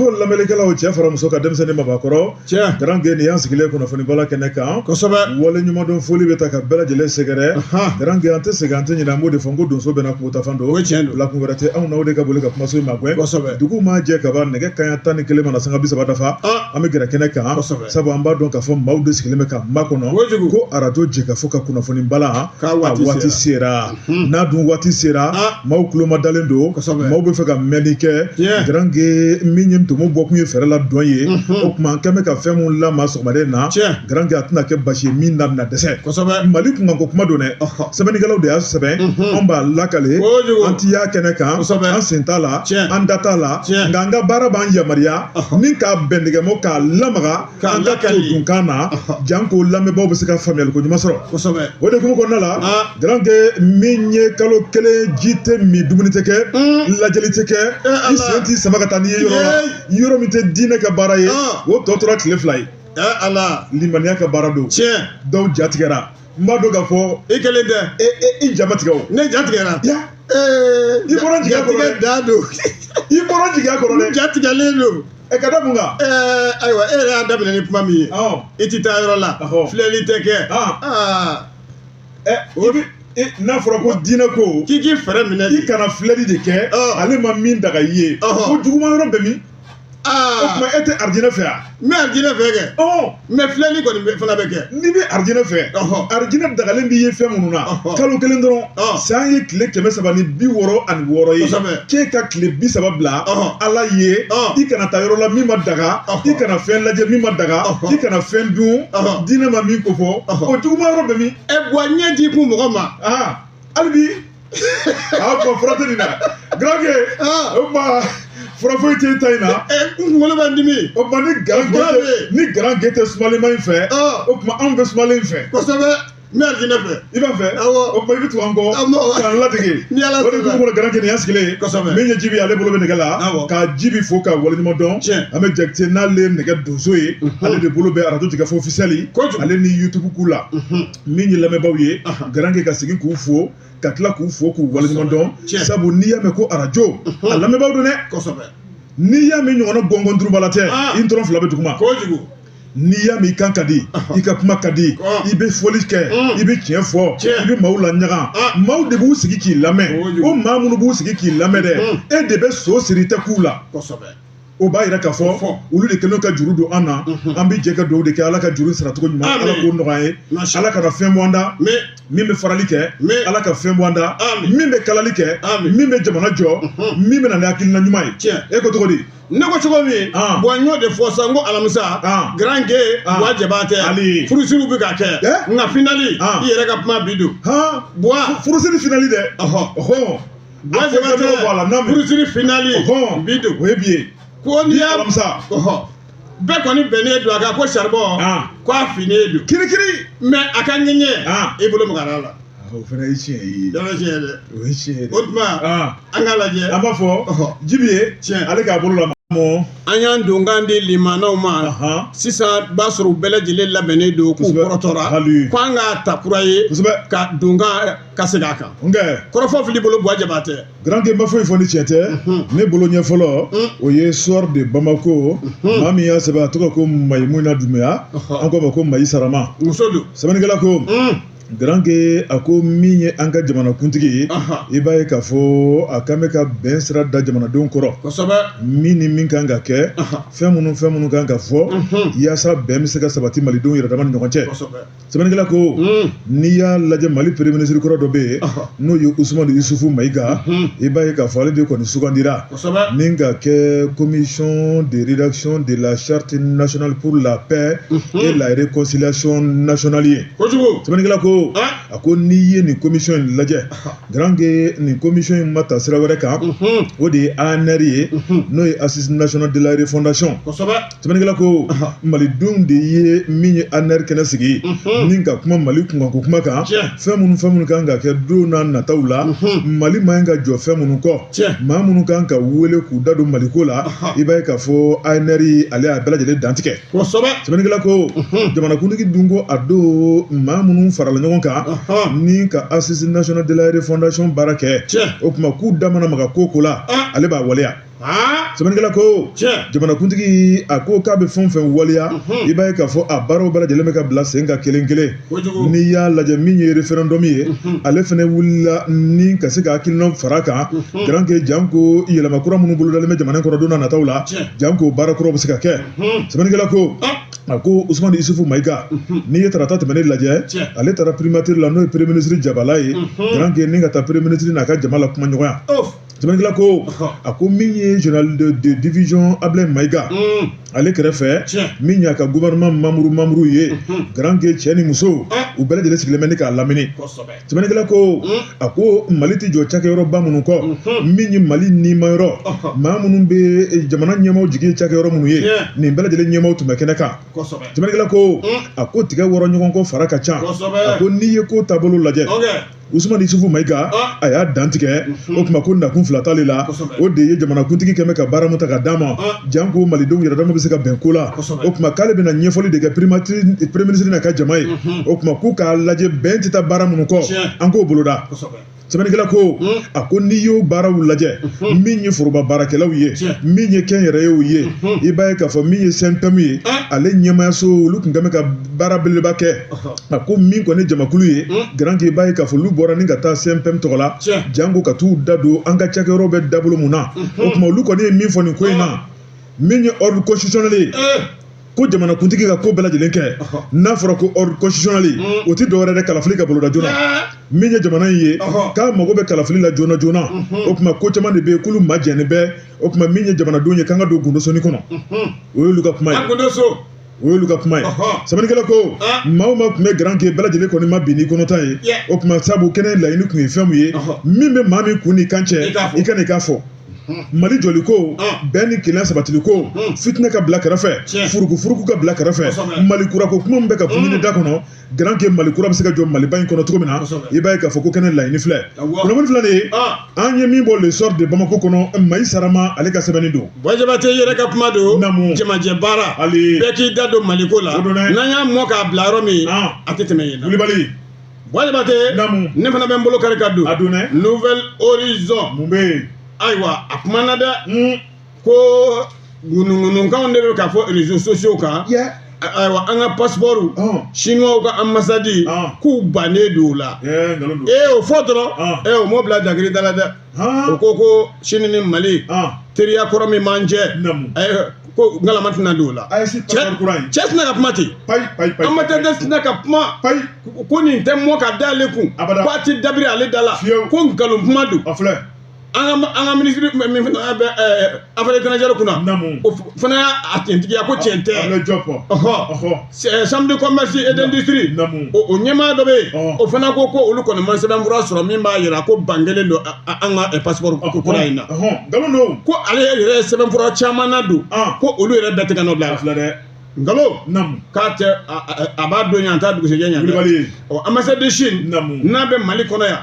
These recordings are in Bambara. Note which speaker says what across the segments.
Speaker 1: Jɛkafɔ lamɛnnikɛlaw, cɛ fara muso ka, denmisɛnnin mabakɔrɔ.
Speaker 2: Tiɲɛ.
Speaker 1: Grand Gué, nin y'an sigilen kunnafonibala kɛnɛ kan. Wale ɲumandɔn foli bɛ ta ka bɛɛ lajɛlen sɛgɛrɛ. Grand Gué, an tɛ segin, an tɛ ɲinɛ, an b'o de fɔ n ko donso bɛna kungo tafan don.
Speaker 2: O ye tiɲɛ don.
Speaker 1: Lakun wɛrɛ tɛ anw n'aw de ka boli ka kumaso in magɛn. Dugu maa jɛ kaban, nɛgɛ kanɲɛ 11 mana sanga 30 dafa, an bɛ gɛrɛ kɛnɛ kan. Sabu an b'a dɔn k'a fɔ maaw de sigilen bɛ ka makɔnɔ ko arajo Jɛkafɔ ka kunnafoni bala
Speaker 2: K'a
Speaker 1: a
Speaker 2: waati
Speaker 1: waati sera. N'a dun waati sera, maaw tuloma dalen don, maaw bɛ fɛ ka mɛnni kɛ. Grand Gué, min ye ntomo bɔkun ye fɛɛrɛ la dɔn ye, o tuma an kɛn bɛ ka fɛn mun lama sɔgɔmaden na, Grand Gué, a tɛna kɛ basi ye min na bɛna dɛsɛ. Mali kunkanko kuma don dɛ, sɛbɛnnikɛlaw de y'a sɛbɛn, anw b'a lakale. An ti y'a kɛnɛ kan, an sen t'a la, an da t'a la, nka an ka baara b'an yamaruya ni k'a bɛndigɛmɔ k'a lamaga
Speaker 2: K'a
Speaker 1: an ka
Speaker 2: lakali.
Speaker 1: todunkan na, janko lamɛnbaaw bɛ se ka faamuyali ko ɲuman sɔrɔ. O de hukumu kɔnɔna la, Grand Gué, min ye kalo 1 ji tɛ min, dumuni tɛ kɛ, lajɛli tɛ kɛ, i
Speaker 2: Ala.
Speaker 1: sen t'i sama ka taa n'i ye yɔrɔ la, yɔrɔ min tɛ diinɛ ka baara ye, o tɔ tora tile 2 ye.
Speaker 2: Ala.
Speaker 1: Limaniya ka baara don. Dɔw ja tigɛra, n b'a dɔn k'a fɔ
Speaker 2: I kelen tɛ.
Speaker 1: E i ja ma tigɛ o.
Speaker 2: Ne ja tigɛra.
Speaker 1: Ya i bɔra jigiya kɔrɔ
Speaker 2: Jatigɛ
Speaker 1: dɛ.
Speaker 2: dan don.
Speaker 1: I bɔra jigiya kɔrɔ dɛ.
Speaker 2: Ja tigɛlen don.
Speaker 1: Ɛ, ka da mun kan?
Speaker 2: Ayiwa, e yɛrɛ y'a daminɛ ni kuma min ye, i ti taa yɔrɔ la, filɛli tɛ kɛ.
Speaker 1: Ɛ, i bi n'a fɔra ko diinɛ ko
Speaker 2: K'i k'i fɛɛrɛ minɛ
Speaker 1: i
Speaker 2: de.
Speaker 1: kana filɛli de kɛ, ale ma min daga i ye, ko juguman yɔrɔ bɛ min? O tuma e tɛ arijinɛ fɛ yan?
Speaker 2: N bɛ arijinɛ fɛ kɛ. Mais filɛli kɔni fana bɛ kɛ.
Speaker 1: N'i bɛ arijinɛ fɛ, arijinɛ dagalen b'i ye fɛn minnu na, kalo 1 dɔrɔn, san ye tile 366 ye, k'e ka tile 30 bila Ala ye, i kana taa yɔrɔ la min ma daga, i kana fɛn lajɛ min ma daga, i kana fɛn dun diinɛ ma min kofɔ, o juguman yɔrɔ bɛ min?
Speaker 2: Ɛ, Buwa, ɲɛ t'i kun mɔgɔ ma.
Speaker 1: Hali bi a ko fura tɛ nin na, Grand Gué. O tuma fura foyi tɛ ta in na.
Speaker 2: Ɛ, n kunkolo bɛ n dimi.
Speaker 1: O tuma ni Grand
Speaker 2: Fura
Speaker 1: Gué
Speaker 2: bɛ yen.
Speaker 1: ni Grand Gué tɛ sumalenma in fɛ, o tuma anw bɛ sumalen in fɛ.
Speaker 2: Kosɛbɛ, n bɛ arijinɛ fɛ.
Speaker 1: I b'a fɛ?
Speaker 2: Awɔ.
Speaker 1: O tuma i bɛ tugu an kɔ
Speaker 2: Awɔ.
Speaker 1: k'an ladege.
Speaker 2: Ni Ala
Speaker 1: O de
Speaker 2: sɔnna.
Speaker 1: hukumu kɔnɔ, Grand Gué, nin y'an sigilen ye. Min ye Jibi ye, ale bolo bɛ nɛgɛ la, ka Jibi fo ka waleɲuman dɔn. An bɛ Jakite, n'ale ye nɛgɛ donso ye, ale de bolo bɛ arajo Jɛkafɔ officiel ale ni YouTube k'u la. Min ye lamɛnbaaw ye, Grand Gué, ka segin k'u fo, ka tila k'u fo k'u waleɲuman dɔn. Sabu n'i y'a mɛn ko arajo, a lamɛnbaaw don dɛ. N'i y'a mɛn ɲɔgɔnna gɔngɔn durubala tɛ, i ntɔrɔn fila bɛ duguma. N'i y'a mɛn i kan ka di, i ka kuma ka di, i bɛ fɔli kɛ, i bɛ tiɲɛ fɔ, i bɛ maaw laɲaga, maaw de b'u sigi k'i lamɛn. O maa minnu b'u sigi k'i lamɛn dɛ, e de bɛ so siri tɛ k'u la. O b'a yira k'a fɔ olu de kɛlen ka juru don an na. An bɛ jɛ ka dugawu de kɛ, Ala ka juru sara cogo ɲuman, Ala k'o nɔgɔya an ye. Ala kana fɛn bɔ an da min bɛ farali kɛ, Ala ka fɛn bɔ an da min bɛ kalali kɛ, min bɛ jamana jɔ, min bɛ na ni hakilina ɲuman ye. E ko cogo di?
Speaker 2: Ne ko cogo min, Buwa, n y'o de fɔ sisan n ko alamisa, Grand Gué, Buwa Jabatɛ,
Speaker 1: Ali.
Speaker 2: Furusiriw bɛ ka kɛ, nka finali, i yɛrɛ ka kuma bi don, Buwa.
Speaker 1: Furusiri finali dɛ.
Speaker 2: Buwa
Speaker 1: A fɔ
Speaker 2: Jabatɛ,
Speaker 1: bɔ a la, n'a mɛn.
Speaker 2: Furusiri finali bi don.
Speaker 1: O ye bi ye.
Speaker 2: Ko n'i
Speaker 1: Bi
Speaker 2: y'a
Speaker 1: alamisa.
Speaker 2: Bɛɛ kɔni bɛnnen don a kan ko saribɔn, ko a finnen don.
Speaker 1: Kirikiri.
Speaker 2: Mais a ka ŋɛɲɛ, i bolo magara a la.
Speaker 1: O fana ye tiɲɛ ye.
Speaker 2: Yɔrɔ tiɲɛ dɛ.
Speaker 1: O ye tiɲɛ ye dɛ.
Speaker 2: O tuma, an k'a lajɛ.
Speaker 1: An b'a fɔ Jibi ye, ale k'a bolo lamaga.
Speaker 2: An y'an donkan di limanaw ma. Sisan b'a sɔrɔ u bɛɛ lajɛlen labɛnnen don k'u kɔrɔtɔra ko an k'a ta kura ye ka donkan ka segin a kan.
Speaker 1: Nkɛ.
Speaker 2: Kɔrɔfɔ fili bolo, Buwa Jabatɛ.
Speaker 1: Grand Gué, ma foyi fɔ ni tiɲɛ tɛ. Ne bolo ɲɛ fɔlɔ, o ye Soir de Bamako. Maa min y'a sɛbɛn, a tɔgɔ ko Mayimuna Dumuya, an k'a ma ko Mayi Sarama.
Speaker 2: Muso don.
Speaker 1: Sɛbɛnnikɛla ko, Grand Gué, a ko min ye an ka jamanakuntigi ye, i b'a ye k'a fɔ a kan bɛ ka bɛn sira da jamanadenw kɔrɔ. Min ni min kan ka kɛ, fɛn minnu kan ka fɔ, yaasa bɛn bɛ se ka sabati malidenw yɛrɛ dama ni ɲɔgɔn cɛ. Sɛbɛnnikɛla ko, n'i y'a lajɛ, Mali premier ministre kɔrɔ dɔ bɛ yen, n'o ye Usumani Yusufu Mayiga, i b'a ye k'a fɔ ale de kɔni sugandira min ka kɛ commission de rédaction de la charte nationale pour la paix et la réconciliation nationale ye. Sɛbɛnnikɛla ko, a ko n'i ye nin commission in lajɛ, Grand Gué, nin commission in ma ta sira wɛrɛ kan, o de ye ANR ye, n'o ye Assise nationale de la refondation. Sɛbɛnnikɛla ko, malidenw de ye min ye ANR kɛnɛ sigi ni ka kuma Mali kunkanko kuma kan, fɛn minnu kan ka kɛ don n'a nataw la, Mali man ka jɔ fɛn minnu kɔ, maa minnu kan ka wele k'u da don Maliko la, i b'a ye k'a fɔ ANR ale y'a bɛɛ lajɛlen dantigɛ. Sɛbɛnnikɛla ko, jamanakuntigi dun ko a don maa minnu farala ɲɔgɔn kan ni ka Assise nationale de la refondation baara kɛ, o tuma k'u da mana maga ko ko la, ale b'a waleya. Sɛbɛnnikɛla ko jamanakuntigi a ko k'a bɛ fɛn o fɛn waleya, i b'a ye k'a fɔ a baaraw bɛɛ lajɛlen bɛ ka bila sen kan kelen kelen. N'i y'a lajɛ min ye référendum ye, ale fana wulila ni ka se ka hakilina fara kan garanke janko yɛlɛma kura minnu bolodalen bɛ jamana kɔnɔ don n'a nataw la, janko baara kuraw bɛ se ka kɛ. Sɛbɛnnikɛla ko a ko Usumani Isufu Mayiga, n'i ye tarata tɛmɛnen lajɛ, ale taara primature la, n'o ye premier ministre jabala ye, garanke ni ka taa premier ministre n'a ka jama la kuma ɲɔgɔnya. Sɛbɛnnikɛla ko a ko min ye général de division Ablaye Mayiga, ale kɛrɛfɛ min y'a ka gouvernement membre ye, garanke cɛ ni muso u bɛɛ lajɛlen sigilen bɛ ni k'a lamini. Sɛbɛnnikɛla ko a ko Mali tɛ jɔ cakɛyɔrɔba minnu kɔ, min ye Mali nimayɔrɔ, maa minnu bɛ jamana ɲɛmaaw jigi ye cakɛyɔrɔ minnu ye, nin bɛɛ lajɛlen ɲɛmaaw tun bɛ kɛnɛ kan. Sɛbɛnnikɛla ko a ko tigɛ wɔrɔ ɲɔgɔn kɔ fara ka ca. A ko n'i ye ko taabolo lajɛ, Usumani Isufu Mayiga a y'a dantigɛ. O tuma ko nakun fila t'ale la, o de ye jamanakuntigi kɛmɛ ka baara min ta ka d'a ma, janko malidenw yɛrɛ dama bɛ se ka bɛn ko la. O tuma k'ale bɛna ɲɛfɔli de kɛ premier ministre n'a ka jama ye. O tuma k'u k'a lajɛ bɛn tɛ taa baara minnu kɔ, an k'o boloda. Sɛbɛnnikɛla ko a ko n'i y'o baaraw lajɛ, min ye foroba baarakɛlaw ye, min ye kɛnyɛrɛyew ye, i b'a ye k'a fɔ min ye CNPM ye, ale ɲɛmaayaso olu tun kɛn bɛ ka baara belebeleba kɛ. A ko min kɔni jamakulu ye, garanke i b'a ye k'a fɔ olu bɔra ni ka taa CNPM tɔgɔ la, janko ka t'u da don an ka cakɛyɔrɔ bɛ dabolo mun na. O tuma olu kɔni ye min fɔ nin ko in na, min ye ordre constitutionnel ye, ko jamanakuntigi ka ko bɛɛ lajɛlen kɛ, n'a fɔra ko ordre constitutionnel, o tɛ dɔwɛrɛ dɛ, kalafili ka boloda joona. Min ye jamana in ye, k'a mago bɛ kalafili la joona joona. O tuma ko caman de bɛ yen k'olu majɛnnen bɛ. O tuma min ye jamanadenw ye, k'an ka don gundosoni kɔnɔ, o y'olu ka kuma ye. O y'olu ka kuma ye. Sɛbɛnnikɛla ko maa o maa tun bɛ garanke bɛɛ lajɛlen kɔni ma bin n'i kɔnɔta ye. O tuma sabu kɛnɛ laɲini tun ye fɛn min ye, min bɛ maa min kun n'i kan cɛ, i ka n'i k'a fɔ. Mali jɔli ko, bɛn ni kelenya sabatili ko, fitinɛ ka bila kɛrɛfɛ, furuku ka bila kɛrɛfɛ, Mali kura ko kuma min bɛ ka kun da kɔnɔ, garanke Mali kura bɛ se ka jɔ Maliba in kɔnɔ cogo min na, i b'a ye k'a fɔ ko kɛnɛ laɲini filɛ. Kunnafoni filɛ nin ye, an ye min bɔ l'essor de Bamako kɔnɔ, Mayi Sarama ale ka sɛbɛnni don.
Speaker 2: Buwa Jabate yɛrɛ ka kuma don, jamajɛ baara bɛɛ k'i da don Maliko la, n'an y'a mɔ k'a bila yɔrɔ min, a tɛ tɛmɛ yen na.
Speaker 1: Wulibali
Speaker 2: Buwa Jabate, ne fana bɛ n bolo kari ka don. Nouvel Horizon
Speaker 1: mun bɛ yen?
Speaker 2: Ayiwa a kumana dɛ, ko ŋunuŋunukanw de bɛ ka fɔ réseaux sociaux kan. Ayiwa an ka passeport, chinois ka ambassade k'u bannen don o la. O fɔ dɔrɔn, o m'o bila dagiri da la dɛ. O ko ko Chine ni Mali teriya kɔrɔ min b'an cɛ, ko ngalama tɛna don o la. Cɛ tɛna ka kuma ten, ambassadeur tɛna ka kuma, ko nin tɛ mɔ ka da ale kun, k'a tɛ dabiri ale da la, ko nkalon kuma don. An ka ministre min fana bɛ affaires étrangères kunna, o fana y'a tiɲɛtigiya ko tiɲɛ tɛ. Chambre de commerce et d'industrie, o ɲɛmaa dɔ bɛ yen, o fana ko ko olu kɔni ma sɛbɛnfura sɔrɔ min b'a jira ko ban kelen don an ka passeport kura in na. Ko ale yɛrɛ ye sɛbɛnfura caman na don, ko olu yɛrɛ bɛɛ tɛ ka nɔ bila la. Nkalon k'a tɛ, a b'a don yan, a t'a dugusɛjɛ yan. Ɔ ambassade de Chine n'a bɛ Mali kɔnɔ yan,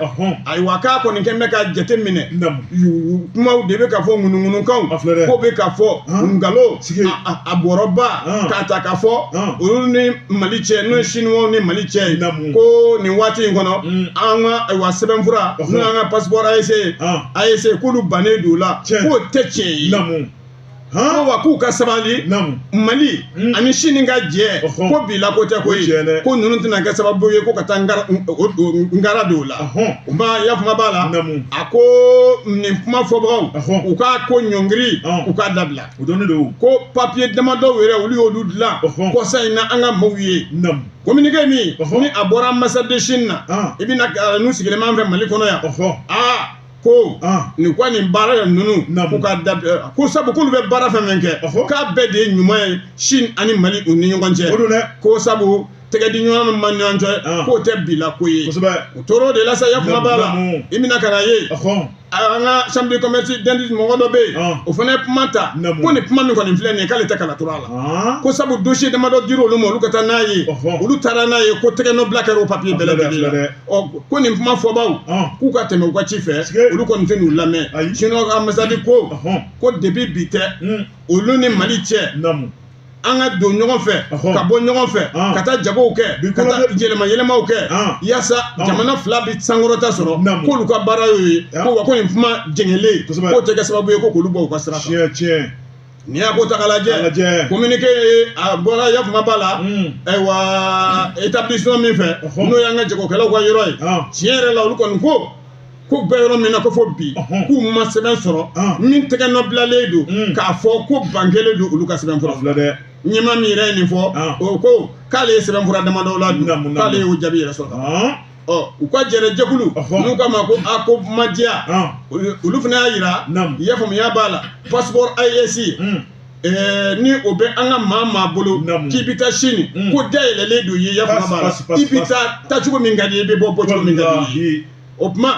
Speaker 2: ayiwa k'a kɔni kɛn bɛ ka jate minɛ, kumaw de bɛ ka fɔ, ŋunuŋunukanw ko bɛ ka fɔ, nkalon a bɔrɔba k'a ta k'a fɔ olu ni Mali cɛ, n'o ye chinois ni Mali cɛ ye, ko nin waati in kɔnɔ an ka ayiwa sɛbɛnfura n'o y'an ka passeport AEC k'olu bannen don o la, k'o tɛ tiɲɛ ye. Wa k'u ka sabali, Mali ani Chine ka jɛ ko bi la ko tɛ koyi, ko ninnu tɛna kɛ sababu ye ko ka taa ngara don o la. O ma yafama b'a la, a ko nin kuma fɔbagaw u k'a ko ɲɔngiri, u k'a dabila. Ko papiye damadɔw yɛrɛ olu y'olu dilan kɔsa in na an ka maaw ye. Communiqué min ni a bɔra ambassade de Chine na, i bɛna n'u sigilen b'an fɛ Mali kɔnɔ yan, ko nin ko nin baara ninnu k'u ka dabila, ko sabu k'olu bɛ baara fɛn fɛn kɛ, k'a bɛɛ de ye ɲuman ye Chine ani Mali u ni ɲɔgɔn cɛ, ko sabu tɛgɛ di ɲɔgɔn ma ɲɔgɔn cɛ, k'o tɛ bi la ko ye. O tor'o de la sa, yakuma b'a la, i bɛna ka na ye an ka chambre de commerce d'industrie mɔgɔ dɔ bɛ yen, o fana ye kuma ta, ko nin kuma min kɔni filɛ nin ye, k'ale tɛ kala tora a la, ko sabu dossier damadɔ dir'olu olu ma, olu ka taa n'a ye, olu taara n'a ye, ko tɛgɛ nɔ bila kɛra o papier bɛɛ lajɛlen la. Ɔ ko nin kuma fɔbaw k'u ka tɛmɛ u ka ci fɛ, olu kɔni tɛ n'u lamɛn. Chinois ka ambassade ko ko depuis bi tɛ, olu ni Mali cɛ An ka don ɲɔgɔn fɛ, ka bɔ ɲɔgɔn fɛ, ka taa jagow kɛ, ka taa yɛlɛma yɛlɛmaw kɛ, yaasa jamana fila bɛ sankɔrɔta sɔrɔ, k'olu ka baara y'o ye. Ko wa ko nin kuma jɛngɛlen, k'o tɛ kɛ sababu ye ko k'olu bɔ u ka sira
Speaker 1: kan.
Speaker 2: N'i y'a ko ta k'a lajɛ, communiqué a bɔra yakuma b'a la. Ayiwa, établissement min fɛ, n'o y'an ka jagokɛlaw ka yɔrɔ ye, tiɲɛ yɛrɛ la, olu kɔni ko ko bɛɛ yɔrɔ min na ko fo bi k'u ma sɛbɛn sɔrɔ min tɛgɛ nɔ bilalen don k'a fɔ ko ban kɛlen don olu ka sɛbɛn fura
Speaker 1: la dɛ.
Speaker 2: Ɲɛmaa min yɛrɛ ye nin fɔ, o ko k'ale ye sɛbɛn fura damadɔ la dun, k'ale y'o jaabi yɛrɛ sɔrɔ. Ɔ, u ka jɛrɛjɛkulu n'u k'a ma ko ACOMADIA, olu fana y'a jira, i y'a faamuya b'a la, passeport AES ni o bɛ an ka maa maa bolo k'i bɛ taa Chine, ko dayɛlɛlen don i ye, i y'a faamuya b'a la, i bɛ taa taacogo min ka di i ye, i bɛ bɔ bɔcogo min ka di i ye. O tuma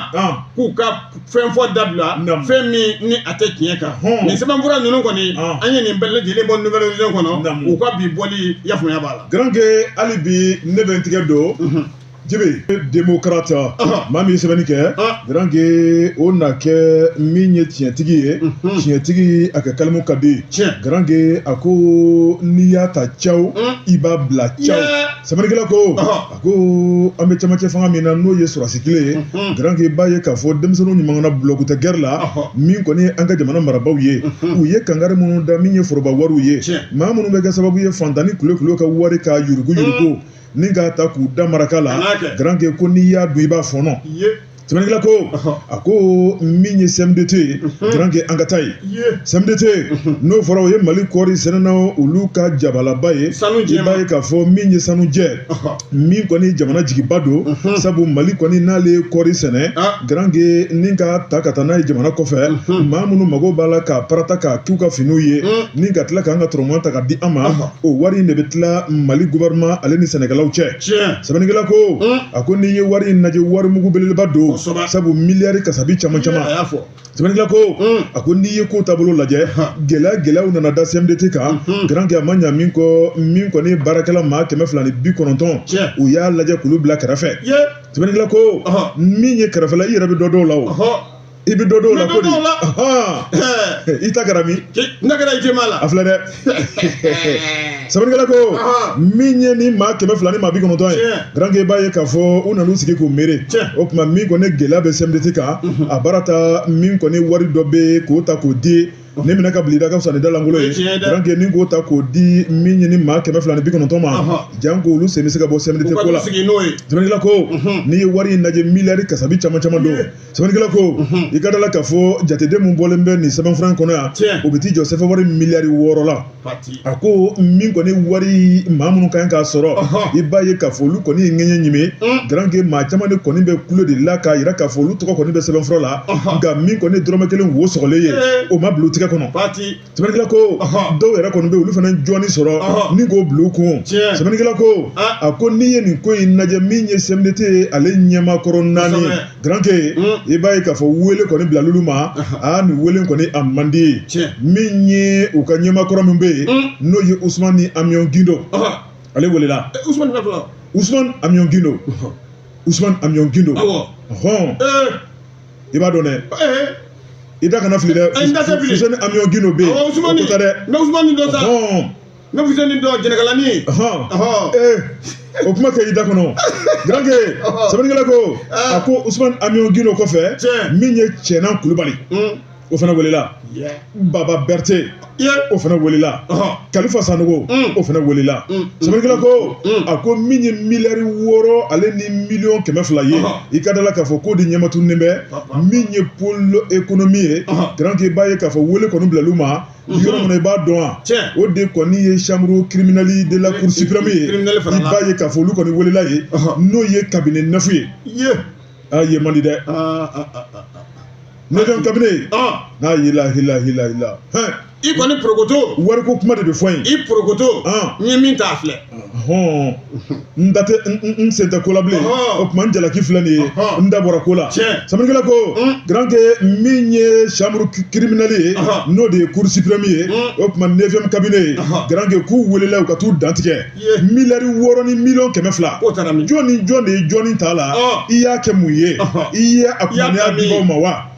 Speaker 2: k'u ka fɛn fɔ dabila, fɛn min ni a tɛ tiɲɛ kan. Nin sɛbɛnfura ninnu kɔni, an ye nin bɛɛ lajɛlen bɔ Nouvel Horizon kɔnɔ, u ka bi bɔli, i y'a faamuya b'a la.
Speaker 1: Garanke, hali bi ne bɛ n tigɛ don Jibi démocrate, maa min ye sɛbɛnni kɛ, Garanke, o na kɛ min ye tiɲɛtigi ye, tiɲɛtigi a ka kalimu ka di. Garanke, a ko n'i y'a ta caw, i b'a bila caw. Sɛbɛnnikɛla ko, a ko an bɛ cɛmancɛ fanga min na, n'o ye sɔrɔsi kelen ye, Garanke, i b'a ye k'a fɔ denmisɛnninw ɲuman kana bulɔku tɛ gɛrɛ la. Min kɔni ye an ka jamana marabaaw ye, u ye kangari minnu da min ye foroba wariw ye, maa minnu bɛ kɛ sababu ye fantan ni kulo ka wari ka yurugu yurugu ni k'a ta k'u da maraka la. Garanke, ko n'i y'a dun, i b'a fɔnɔ. Sɛbɛnnikɛla ko, a ko min ye CMDT ye, Garanke, an ka taa yen. CMDT, n'o fɔra, o ye Mali kɔɔri sɛnɛnaw olu ka jabalaba ye. I b'a ye k'a fɔ min ye sanujɛ, min kɔni jamana jigiba don, sabu Mali kɔni n'ale ye kɔɔri sɛnɛ, Garanke, ni ka ta ka taa n'a ye jamana kɔfɛ, maa minnu mago b'a la k'a parata k'a k'u ka finiw ye, ni ka tila k'an ka tɔrɔmɔ ta ka di an ma, o wari in de bɛ tila Mali gouvernement ale ni sɛnɛkɛlaw cɛ. Sɛbɛnnikɛla ko, a ko n'i ye wari in lajɛ, wari mugu belebeleba don, sabu miliyari kasabi caman caman. Sɛbɛnnikɛla ko, a ko n'i ye ko taabolo lajɛ, gɛlɛya gɛlɛyaw nana da CMDT kan. Garanke, a ma ɲa min kɔ, min kɔni baarakɛla maa 290, u y'a lajɛ k'olu bila kɛrɛfɛ. Sɛbɛnnikɛla ko, min ye kɛrɛfɛla, i yɛrɛ bɛ dɔ dɔw la, o i bɛ dɔ dɔw la ko di, i ta kɛra min?
Speaker 2: Ne kɛra i jɛma la.
Speaker 1: A filɛ dɛ. Sɛbɛnnikɛla ko, min ye ni maa 200 ni maa 90 ye, Garanke, i b'a ye k'a fɔ u nan'u sigi k'u miiri. O tuma min kɔni gɛlɛya bɛ CMDT kan, a baara ta min kɔni wari dɔ bɛ k'o ta k'o di ne minɛ ka bila i da ka fisa ni da lankolon ye. Garanke, ni k'o ta k'o di min ye ni maa 290 ma, janko olu sen bɛ se ka bɔ CMDT ko la. Sɛbɛnnikɛla ko, n'i ye wari in lajɛ, miliyari kasabi caman caman don. Sɛbɛnnikɛla ko, i ka da la k'a fɔ jateden mun bɔlen bɛ nin sɛbɛnfura in kɔnɔ yan, o bɛ t'i jɔ sɛfɛ wari miliyari 6 la. A ko min kɔni wari maa minnu kan k'a sɔrɔ, i b'a ye k'a fɔ olu kɔni ye ŋɛɲɛ ɲimi. Garanke, maa caman de kɔni bɛ kulo de la k'a yira k'a fɔ olu tɔgɔ kɔni bɛ sɛbɛnfura la, nka min kɔni dɔrɔmɛ kelen wo sɔgɔlen ye, o ma bila u tigɛ kɔnɔ. Sɛbɛnnikɛla ko, dɔw yɛrɛ kɔni bɛ olu fana jɔnni sɔrɔ ni k'o bila u kun. Sɛbɛnnikɛla ko, a ko n'i ye nin ko in lajɛ, min ye CMDT ye, ale ɲɛmaakɔrɔ naani, Garanke, i b'a ye k'a fɔ wele kɔni bila olu ma. Aa, nin wele kɔni a man di. Min ye u ka ɲɛmaakɔrɔ min bɛ yen, n'o ye Usumani Amiɔn Gindo, ale welela. Usumani Amiɔn Gindo, Usumani Amiɔn Gindo, hɔn, i b'a dɔn dɛ. I da kana fili dɛ. Fuseni Amiɔn Gindo bɛ yen, o ko tɛ dɛ.
Speaker 2: N bɛ Usumani dɔn sa. Ne Fuseni dɔn, jɛnɛkalani.
Speaker 1: Ee, o kuma kɛ i da kɔnɔ. Garanke, sɛbɛnnikɛla ko, a ko Usumani Amiɔn Gindo kɔfɛ, min ye Cɛnan Kulubali, o fana welela. Baba Berete, o fana welela. Kalifa Sanogo, o fana welela. Sɛbɛnnikɛla ko, a ko min ye miliyari 6 ale ni miliyɔn 200 ye, i ka da la k'a fɔ k'o de ɲɛmatunnen bɛ min ye pôle économie ye. Garanke, i b'a ye k'a fɔ wele kɔni bilal'u ma yɔrɔ min na, i b'a dɔn wa? O de kɔni ye chambre criminelle de la cour suprême ye. I b'a ye k'a fɔ olu kɔni welela yen, n'o ye cabinet 9 ye. A ye man di dɛ. Neuvième cabinet n'a yila hila hila hila.
Speaker 2: I kɔni porokoto.
Speaker 1: Wariko kuma de bɛ fɔ yen.
Speaker 2: I porokoto. N ye min t'a filɛ.
Speaker 1: Hɔn, n da tɛ, n sen tɛ ko la bilen. O tuma n jalaki filɛ nin ye, n da bɔra ko la. Sɛbɛnnikɛla ko, Garanke, min ye chambre criminelle ye, n'o de ye cour suprême ye, o tuma neuvième cabinet ye, Garanke, k'u welela u ka t'u dantigɛ. Miliyari 6 ni miliyɔn 200. Jɔn ni jɔn de ye jɔnni t'a la? I y'a kɛ mun ye? I ye a kunnafoniya dibaw ma wa?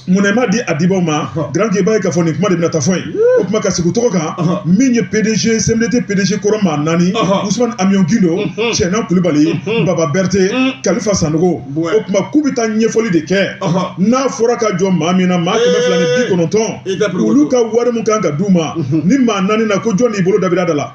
Speaker 1: Munna i m'a di a dibaw ma? Grand K, i b'a ye k'a fɔ nin kuma de bɛna taa fɔ yen. O tuma ka sigi u tɔgɔ kan, min ye PDG CMDT PDG kɔrɔ maa naani, Usumani Amiɔn Gindo, Cɛnan Kulubali, Baba Berete, Kalifa Sanogo, o tuma k'u bɛ taa ɲɛfɔli de kɛ. N'a fɔra ka jɔ maa min na, maa 290, olu ka wari min kan ka d'u ma, ni maa naani na, ko jɔn n'i bolo dabira da la?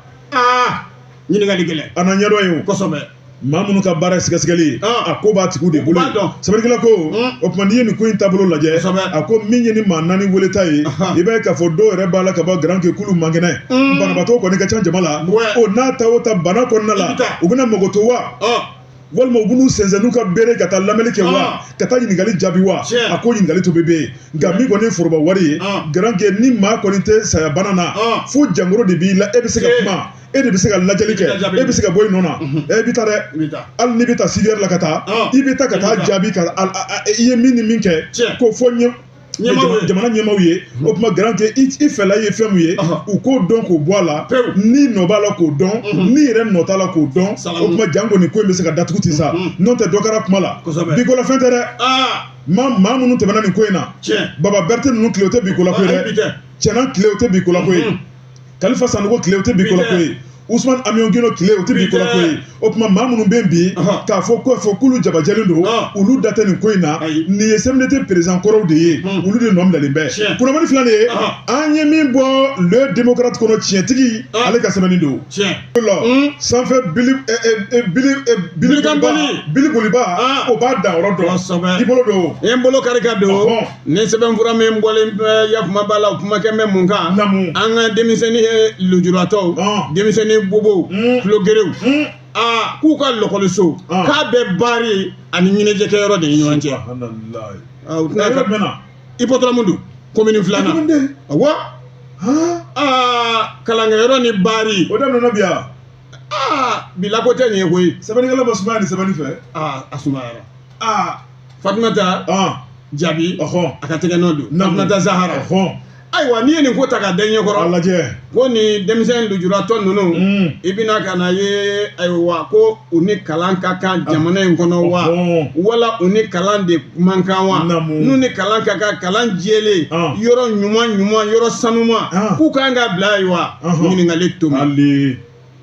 Speaker 2: Ɲininkali gɛlɛn.
Speaker 1: A na ɲɛdɔn ye o.
Speaker 2: Kosɛbɛ.
Speaker 1: Maa minnu ka baara ye sɛgɛsɛgɛli ye, a ko b'a tigiw de bolo. Sɛbɛnnikɛla ko, o tuma n'i ye nin ko in taabolo lajɛ, a ko min ye ni maa naani weleta ye, i b'a ye k'a fɔ dɔw yɛrɛ b'a la ka bɔ Grand K k'olu man kɛnɛ, banabaatɔ kɔni ka ca jama la. O n'a ta o ta bana kɔnɔna la, u bɛna mago to wa, walima u bɛn'u sɛnsɛn n'u ka bere ka taa lamɛnni kɛ wa, ka taa ɲininkali jaabi wa? A ko ɲininkali to bɛ yen, nka min kɔni ye foroba wari ye, Grand K, ni maa kɔni tɛ saya bana na, fo jangoro de b'i la, e bɛ se ka kuma, e de bɛ se ka lajɛli kɛ, e bɛ se ka bɔ i nɔ na, e bɛ taa dɛ. Hali n'i bɛ taa civière la ka taa, i bɛ taa ka taa jaabi ka i ye min ni min kɛ, k'o fɔ jamana ɲɛmaaw ye. O tuma Grand K, i fɛla ye fɛn min ye, u k'o dɔn k'o bɔ a la, ni nɔ b'a la k'o dɔn, ni yɛrɛ nɔ t'a la k'o dɔn. O tuma janko nin ko in bɛ se ka datugu ten sa, n'o tɛ dɔ kɛra kuma la, bi ko la fɛn tɛ dɛ. Maa minnu tɛmɛna nin ko in na, Baba Berete ninnu tile, o tɛ bi ko la ko ye dɛ. Cɛnan tile, o tɛ bi ko la ko ye. Kalifa Sanogo tile, o tɛ bi ko la ko ye. Usumani Amiɔn Gindo tile, o tɛ bi ko la ko ye. O tuma maa minnu bɛ yen bi k'a fɔ ko fɔ k'olu jabajɛlen don, olu da tɛ nin ko in na. Nin ye CMDT président kɔrɔw de ye, olu de nɔ minɛlen bɛ. Kunnafoni filɛ nin ye, an ye min bɔ Le Démocrate kɔnɔ, tiɲɛtigi ale ka sɛbɛnni don. Sanfɛ bili bili bili boliba, o b'a dan yɔrɔ dɔn. I bolo don.
Speaker 2: N bolo kari ka don. Ni sɛbɛnfura min bɔlen bɛ yakuma b'a la, o kuma kɛ bɛ mun kan? An ka denmisɛnnin lujuratɔw, denmisɛnnin bobow, tulogerew, aa k'u ka lɔkɔliso k'a bɛ baari ani ɲɛnajɛkɛyɔrɔ de ni ɲɔgɔn cɛ. U tɛna hippodrome don commune filanan. Awɔ, aa kalankɛyɔrɔ ni baari.
Speaker 1: O daminɛna bi yan.
Speaker 2: Aa bi la ko tɛ nin ye koyi.
Speaker 1: Sɛbɛnnikɛla ma sumaya ni sɛbɛnni fɛ.
Speaker 2: Aa a sumayara. Aa Fatumata Jaabi, a ka tɛgɛ nɔ don. Fatumata Zahara. Ayiwa, n'i ye nin ko ta k'a da ɲɛkɔrɔ,
Speaker 1: a lajɛ
Speaker 2: ko nin denmisɛn lujuratɔ ninnu, i bɛna ka na ye, ayiwa, ko u ni kalan ka kan jamana in kɔnɔ wa, wala u ni kalan de man kan wa? N'u ni kalan ka kan, kalan jɛlen, yɔrɔ ɲuman ɲuman, yɔrɔ sanuman, k'u kan ka bila, ayiwa, ɲininkali tomi.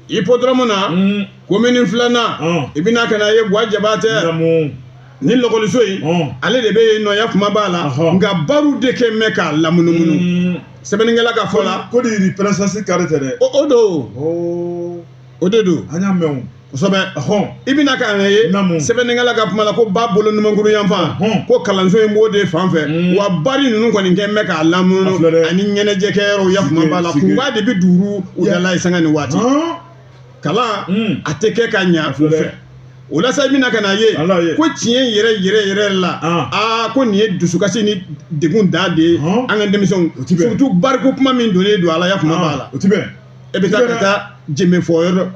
Speaker 2: Hippodrome na, commune filanan, i bɛna ka na ye Buwa Jabatɛ ni lɔkɔliso in, ale de bɛ yen nɔ, ya kuma b'a la, nka bariw de kɛ mɛn k'a lamunumunu. Sɛbɛnnikɛla ka fɔ la,
Speaker 1: ko de princesse carré tɛ dɛ.
Speaker 2: O don, o de don.
Speaker 1: An y'a mɛn o.
Speaker 2: Kosɛbɛ. I bɛna ka na ye sɛbɛnnikɛla ka kuma la ko ba bolo numankuru yanfan, ko kalanso in b'o de fan fɛ, wa bari ninnu kɔni kɛ mɛn k'a lamunumunu ani ɲɛnajɛkɛyɔrɔw, ya kuma b'a la, kunba de bɛ duuru u da la ye sanga ni waati. Kalan a tɛ kɛ ka ɲa u fɛ. O la sa, i bɛna ka na ye ko tiɲɛ yɛrɛ yɛrɛ yɛrɛ la, aa ko nin ye dusukasi ni degun dan de ye an ka denmisɛnw, surtout bariko kuma min donnen don a la, ya kuma b'a la.
Speaker 1: O ti bɛn.
Speaker 2: E bɛ taa ka taa jenbe fɔ yɔrɔ,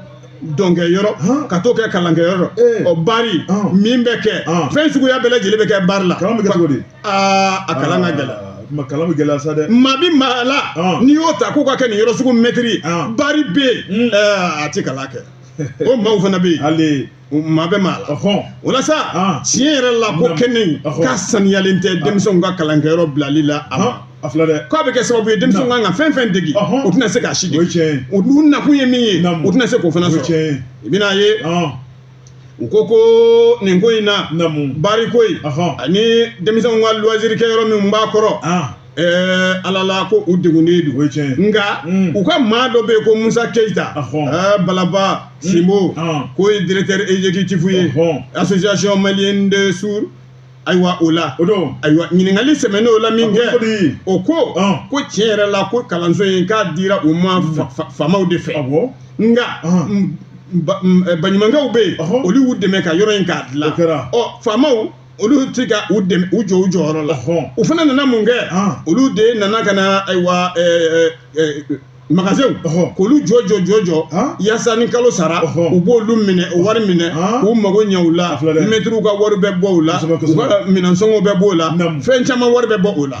Speaker 2: dɔnkɛ yɔrɔ, ka t'o kɛ kalankɛ yɔrɔ, ɔ bari min bɛ kɛ, fɛn suguya bɛɛ lajɛlen bɛ kɛ bari la.
Speaker 1: Kalan bɛ kɛ cogo di?
Speaker 2: Aa a kalan ka gɛlɛn.
Speaker 1: Kalan bɛ gɛlɛya sa dɛ.
Speaker 2: Maa bi maa la, n'i y'o ta k'o ka kɛ nin yɔrɔ sugu mɛtiri, bari bɛ yen, a ti kalan kɛ. O maaw fana bɛ yen.
Speaker 1: Hali
Speaker 2: maa bɛ maa la. O la sa, tiɲɛ yɛrɛ la, ko kɛnɛ in k'a saniyalen tɛ denmisɛnw ka kalankɛyɔrɔ bilali la a ma.
Speaker 1: A filɛ dɛ.
Speaker 2: K'a bɛ kɛ sababu ye denmisɛnw kan ka fɛn fɛn degi, o tɛna se k'a si degi. O dun nakun ye min ye, o tɛna se k'o fana sɔrɔ. I bɛna ye, u ko ko nin ko in na, bari ko in ani denmisɛnw ka loisir kɛyɔrɔ min b'a kɔrɔ, ala la ko u degunnen don. Nka u ka maa dɔ bɛ yen ko Musa Keyita, Balaba Sinbo, k'o ye directeur exécutif ye association malienne de sourds. Ayiwa, o la, ayiwa, ɲininkali sɛmɛnen o la min kɛ, o ko ko tiɲɛ yɛrɛ la, ko kalanso in k'a dira u ma faamaw de fɛ, nka baɲumankɛw bɛ yen, olu y'u dɛmɛ ka yɔrɔ in k'a dilan. Ɔ faamaw olu tɛ ka u dɛmɛ, u jɔ u jɔyɔrɔ la. U fana nana mun kɛ? Olu de nana ka na, ayiwa, magasinw k'olu jɔ jɔ jɔ jɔ, yaasa ni kalo sara u b'olu minɛ, o wari minɛ k'u mago ɲɛ u la. Mɛtiriw ka wari bɛ bɔ u la, u ka minɛnsɔngɔw bɛ bɔ o la, fɛn caman wari bɛ bɔ o la.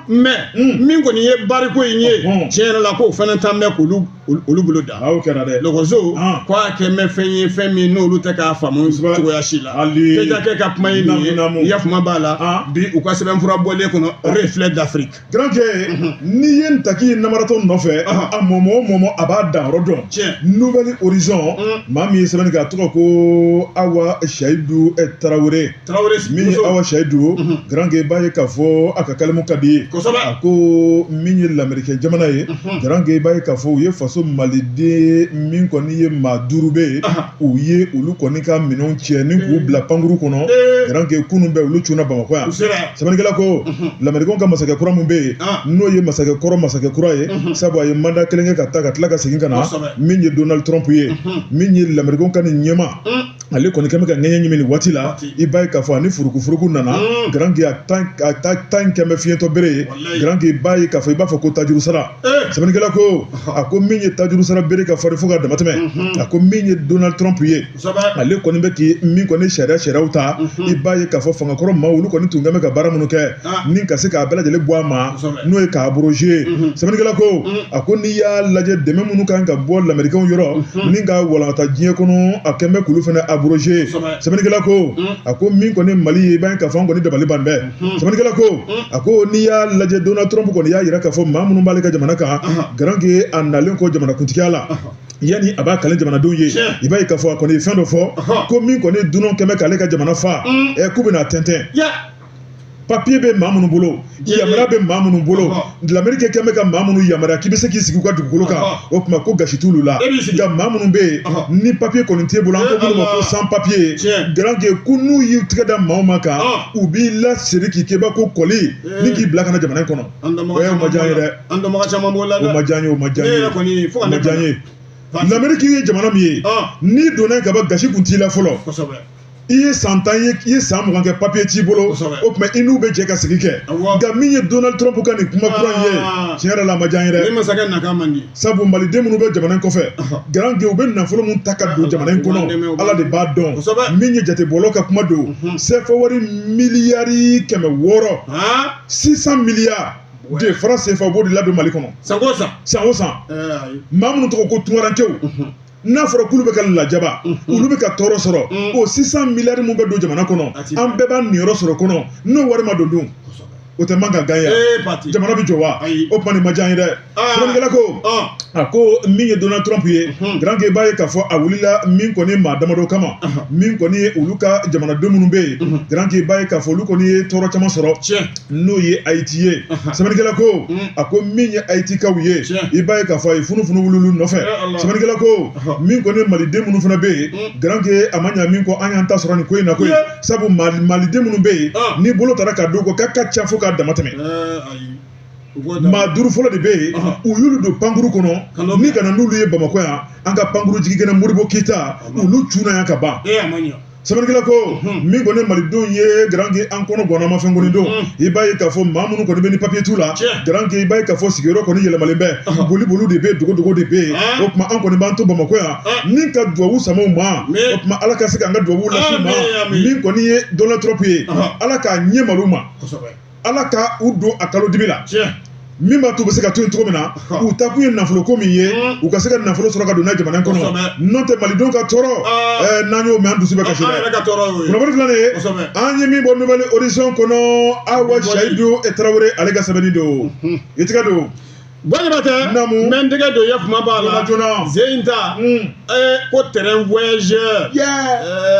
Speaker 2: Mais min kɔni ye bariko in ye, tiɲɛ yɛrɛ la, k'o fana t'an bɛ k'olu olu bolo da.
Speaker 1: O kɛra dɛ.
Speaker 2: Lɔgɔso ko a kɛ mɛ fɛn ye fɛn min n'olu tɛ k'a faamu cogoya si la. Kejakɛ ka kuma ye nin ye, yafama b'a la bi u ka sɛbɛnfura bɔlen kɔnɔ Reflet d'Afrique.
Speaker 1: Garankɛ, n'i ye ntaki ye namaratɔ nɔfɛ, a mɔmɔ o mɔmɔ a b'a danyɔrɔ dɔn. Nouvel Horizon, maa min ye sɛbɛnni kɛ, a tɔgɔ ko Awa Seyidu Tarawele. Min ye Awa Seyidu, Garankɛ, i b'a ye k'a fɔ a ka kalimu ka di ye. A ko min ye lamerikɛn jamana ye, Garankɛ, i b'a ye k'a fɔ u ye faso maliden min kɔni ye maa 5 bɛ yen, u ye olu kɔni ka minɛnw cɛ ni k'u bila pankuru kɔnɔ. Garankɛ, kunun bɛɛ olu cunna Bamakɔ yan. Sɛbɛnnikɛla ko lamerikɛnw ka masakɛ kura min bɛ yen, n'o ye masakɛ kɔrɔ masakɛ kura ye, sabu a ye mandat kelen kɛ ka taa ka tila ka segin ka na, min ye Donald Trump ye, min ye lamerikɛnw ka nin ɲɛmaa, ale kɔni kɛmɛ ka ŋɛɲɛ ɲimi nin waati la. I b'a ye k'a fɔ ani furukufuruku nana, Garankɛ, a ta in kɛmɛ fiɲɛtɔ bere ye. Garankɛ, i b'a ye k'a fɔ i b'a fɔ ko tajuru sara. Sɛbɛnnikɛla ko a ko min ye tajuru sara bere ka farin fo ka damatɛmɛ, a ko min ye Donald Trump ye, ale kɔni bɛ k'i min kɔni sariyaw ta, i b'a ye k'a fɔ fangakɔrɔ maaw olu kɔni tun kɛmɛ ka baara minnu kɛ ni ka se k'a bɛɛ lajɛlen bɔ a ma, n'o ye k'a abroger. Sɛbɛnnikɛla ko a ko n'i y'a lajɛ, dɛmɛ minnu kan ka bɔ lamerikɛnw yɔrɔ ni ka walankata diɲɛ kɔnɔ, a kɛn bɛ k'olu fana abroger. Sɛbɛnnikɛla ko a ko min kɔni Mali ye, i b'a ye k'a fɔ an kɔni dabali ban bɛɛ. Sɛbɛnnikɛla ko a ko n'i y'a lajɛ, Donald Trump kɔni y'a jira k'a fɔ maa minnu b'ale ka jamana kan, Garankɛ, a nalen kɔ jamanakuntigiya la, yanni a b'a kale jamanadenw ye, i b'a ye k'a fɔ a kɔni ye fɛn dɔ fɔ ko min kɔni dunan kɛmɛ k'ale ka jamana fa, k'u bɛna tɛntɛn. Papiye bɛ maa minnu bolo, yamaruya bɛ maa minnu bolo, Lameriki kɛmɛ ka maa minnu yamaruya k'i bɛ se k'i sigi u ka dugukolo kan, o tuma ko gasi t'olu la. Nka maa minnu bɛ yen ni papiye kɔni t'e bolo, an ko minnu ma ko sans papier, Garankɛ, ko n'u y'u tigɛ da maaw ma kan, u b'i laseri k'i kɛ ko kɔli ni k'i bila ka na jamana in kɔnɔ. O ma diya n ye dɛ.
Speaker 2: An dɔnbaga caman b'o la
Speaker 1: dɛ. O ma diya n ye, o ma diya n ye. O ma diya n ye. Lameriki ye jamana min ye, n'i donna yen ka ban, gasi kun t'i la fɔlɔ. I ye san 10 ye, i ye san 20 kɛ, papiye t'i bolo, o tuma i n'u bɛ jɛ ka sigi kɛ. Nka min ye Donald Trump ka nin kuma kura in ye, tiɲɛ yɛrɛ la, a ma diya n ye dɛ.
Speaker 2: Ni masakɛ nakan man di.
Speaker 1: Sabu maliden minnu bɛ jamana in kɔfɛ, Garankɛ, u bɛ nafolo min ta ka don jamana in kɔnɔ, Ala de b'a dɔn. Min ye jatebɔlaw ka kuma don, CFA wari miliyari 600, 600 milliards de francs CFA, u b'o de ladon Mali kɔnɔ
Speaker 2: san o san.
Speaker 1: San o san. Maa minnu tɔgɔ ko tunkarankew, n'a fɔra k'olu bɛ ka lajaba, olu bɛ ka tɔɔrɔ sɔrɔ, o 600 miliyari min bɛ don jamana kɔnɔ, an bɛɛ b'an niyɔrɔ sɔrɔ kɔnɔ, n'o wari ma don dun, o tɛ man ka gan ye, jamana bɛ jɔ wa? O tuma nin ma diya n ye dɛ. Sɛbɛnnikɛla ko a ko min ye Donald Trump ye, Garankɛ, i b'a ye k'a fɔ a wulila min kɔni maa damadɔ kama, min kɔni ye olu ka jamanaden minnu bɛ yen, Garankɛ, i b'a ye k'a fɔ olu kɔni ye tɔɔrɔ caman sɔrɔ, n'o ye Haïti ye. Sɛbɛnnikɛla ko a ko min ye Haïtikaw ye, i b'a ye k'a fɔ a ye funufunu wuli olu nɔfɛ. Sɛbɛnnikɛla ko min kɔni ye maliden minnu fana bɛ yen, Garankɛ, a ma ɲa min kɔ, an y'an ta sɔrɔ nin ko in na koyi. Sabu maliden minnu bɛ yen, ni bolo taara ka d'u kɔ k'a ka ca fo k'a dama tɛmɛ, maa 5 fɔlɔ de bɛ yen, u y'olu don pankuru kɔnɔ ni ka na n'olu ye Bamakɔ yan, an ka pankuru jigikɛnɛ Modibo Keyita, olu cunna yan ka ban. Sɛbɛnnikɛla ko min kɔni malidenw ye, Garankɛ, an kɔnɔ gɔnna ma fɛn kɔni don, i b'a ye k'a fɔ maa minnu kɔni bɛ ni papiye t'u la, Garankɛ, i b'a ye k'a fɔ sigiyɔrɔ kɔni yɛlɛmalen bɛ, boli boliw de bɛ yen, dogo dogo de bɛ yen. O tuma an kɔni b'an to Bamakɔ yan ni ka duwawu sama u ma, o tuma Ala ka se k'an ka duwawu lase u ma. Min kɔni ye Donald Trump ye, Ala k'a ɲɛ malo u ma, Ala ka u don a kalo dibi la, min b'a to u bɛ se ka to yen cogo min na. U ta kun ye nafolo ko min ye, u ka se ka nafolo sɔrɔ ka don n'a jamana in kɔnɔ. N'o tɛ, malidenw ka tɔɔrɔ, n'an y'o mɛn, an dusu bɛ kasi dɛ. Kunnafoni filanan ye, an ye min bɔ Nouvel Horizon kɔnɔ, Awa Seyidu Tarawele ale ka sɛbɛnni don, i tɛgɛ don.
Speaker 2: Jabatɛ,
Speaker 1: Naamu.
Speaker 2: N bɛ n tɛgɛ don yafama b'a la.
Speaker 1: Joona.
Speaker 2: Zen ta ko terrain voyageur.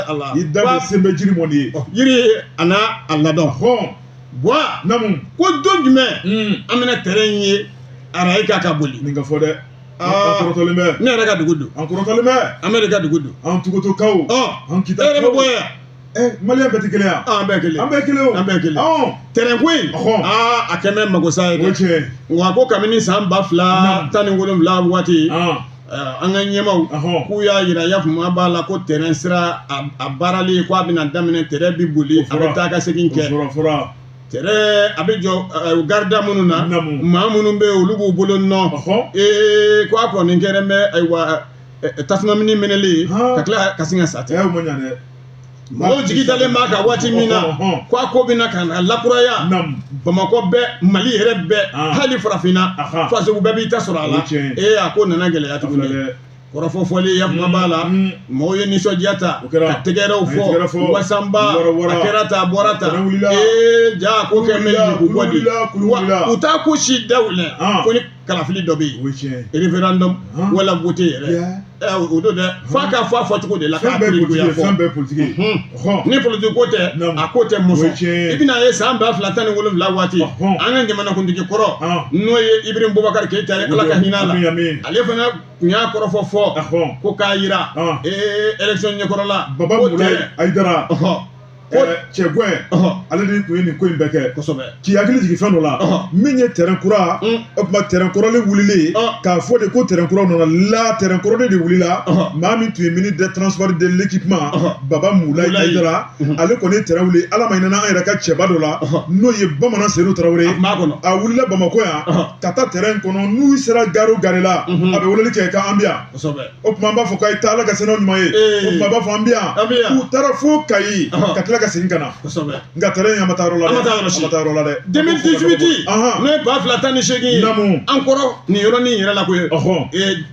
Speaker 2: Ala.
Speaker 1: I da bɛ sen bɛ jiri mɔni ye.
Speaker 2: Yiri a n'a a ladɔn. Buwa.
Speaker 1: Naamu.
Speaker 2: Ko don jumɛn an bɛna terrain ye arayi k'a ka boli.
Speaker 1: Nin ka fɔ dɛ. An kɔrɔtɔlen bɛ.
Speaker 2: Ne yɛrɛ ka dugu don.
Speaker 1: An kɔrɔtɔlen bɛ.
Speaker 2: An bɛɛ de ka dugu don.
Speaker 1: An Tugutokaw. An
Speaker 2: Kita. E yɛrɛ bɛ bɔ yan.
Speaker 1: Maliyɛn bɛɛ tɛ kelen yan.
Speaker 2: An bɛɛ kelen.
Speaker 1: An bɛɛ kelen o.
Speaker 2: An bɛɛ kelen. Terrain ko in. A kɛn bɛ magosa ye dɛ.
Speaker 1: O tiɲɛ.
Speaker 2: Wa ko kabini san 2017 waati. An ka ɲɛmaaw k'u y'a yira yafama b'a la ko terrain sira a baarali ko a bɛna daminɛ, terrain bi boli, a bɛ taa ka segin kɛ. Terrain a bɛ jɔ garida minnu na, maa minnu bɛ yen olu b'u bolo nɔ. Ko a kɔni kɛra bɛ ayiwa tasuma mini minɛli ka tila ka sin ka sa ten.
Speaker 1: O ma ɲa dɛ.
Speaker 2: Mɔgɔw jigi dalen b'a kan waati min na ko a ko bɛna ka na lakuraya, Bamakɔ bɛɛ, Mali yɛrɛ bɛɛ, hali farafinna faso bɛɛ b'i ta sɔrɔ a la. Ee, a ko nana gɛlɛya tuguni. Kɔrɔfɔ fɔli ya kuma b'a la, mɔgɔw ye nisɔndiya ta ka tɛgɛrɛw fɔ, wasanba, a kɛra tan, a bɔra tan. Ee, ja ko kɛ mɛ yugu de u t'a ko si dawulɛ ko ni kalafili dɔ bɛ yen, référendum wala vote yɛrɛ o don dɛ, f'a ka fɔ a fɔcogo de la k'a
Speaker 1: goya fɔ. Fɛn bɛɛ politiki.
Speaker 2: Ni politiki ko tɛ, a ko tɛ muso. I bɛna ye san 2017 waati, an ka jamanakuntigi kɔrɔ, n'o ye Ibrahim Boubacar Keïta ye, Ala ka hinɛ a la, ale fana tun y'a kɔrɔfɔ fɔ ko k'a yira ee élection ɲɛkɔrɔla.
Speaker 1: Baba Moulaye Aïdara, ko cɛgwɛn, ale de tun ye nin ko in bɛɛ kɛ. K'i hakili jigin fɛn dɔ la, min ye terrain kura, o tuma terrain kɔrɔlen wulilen, k'a fɔ de ko terrain kura nana la, terrain kɔrɔlen de wulila. Maa min tun ye ministre des transports de l'équipement, Baba Moulaye Aïdara, ale kɔni ye terrain wuli. Ala ma hinɛ an yɛrɛ ka cɛba dɔ la, n'o ye Bamanan Seydou Tarawele. A wulila Bamakɔ yan ka taa terrain kɔnɔ. N'u sera gare o gare la, a bɛ weleli kɛ k'an bɛ yan. O tuma an b'a fɔ k'a ye taa, Ala ka sɛnɛw ɲuman ye. O tuma a b'a fɔ an bɛ yan. U taara fo Kayi ka tila ka segin ka na. Nka terrain in, an ma taa yɔrɔ la dɛ, an ma taa yɔrɔ la dɛ.
Speaker 2: 2018, n'o ye 2018 ye, an kɔrɔ nin yɔrɔnin yɛrɛ la koyi.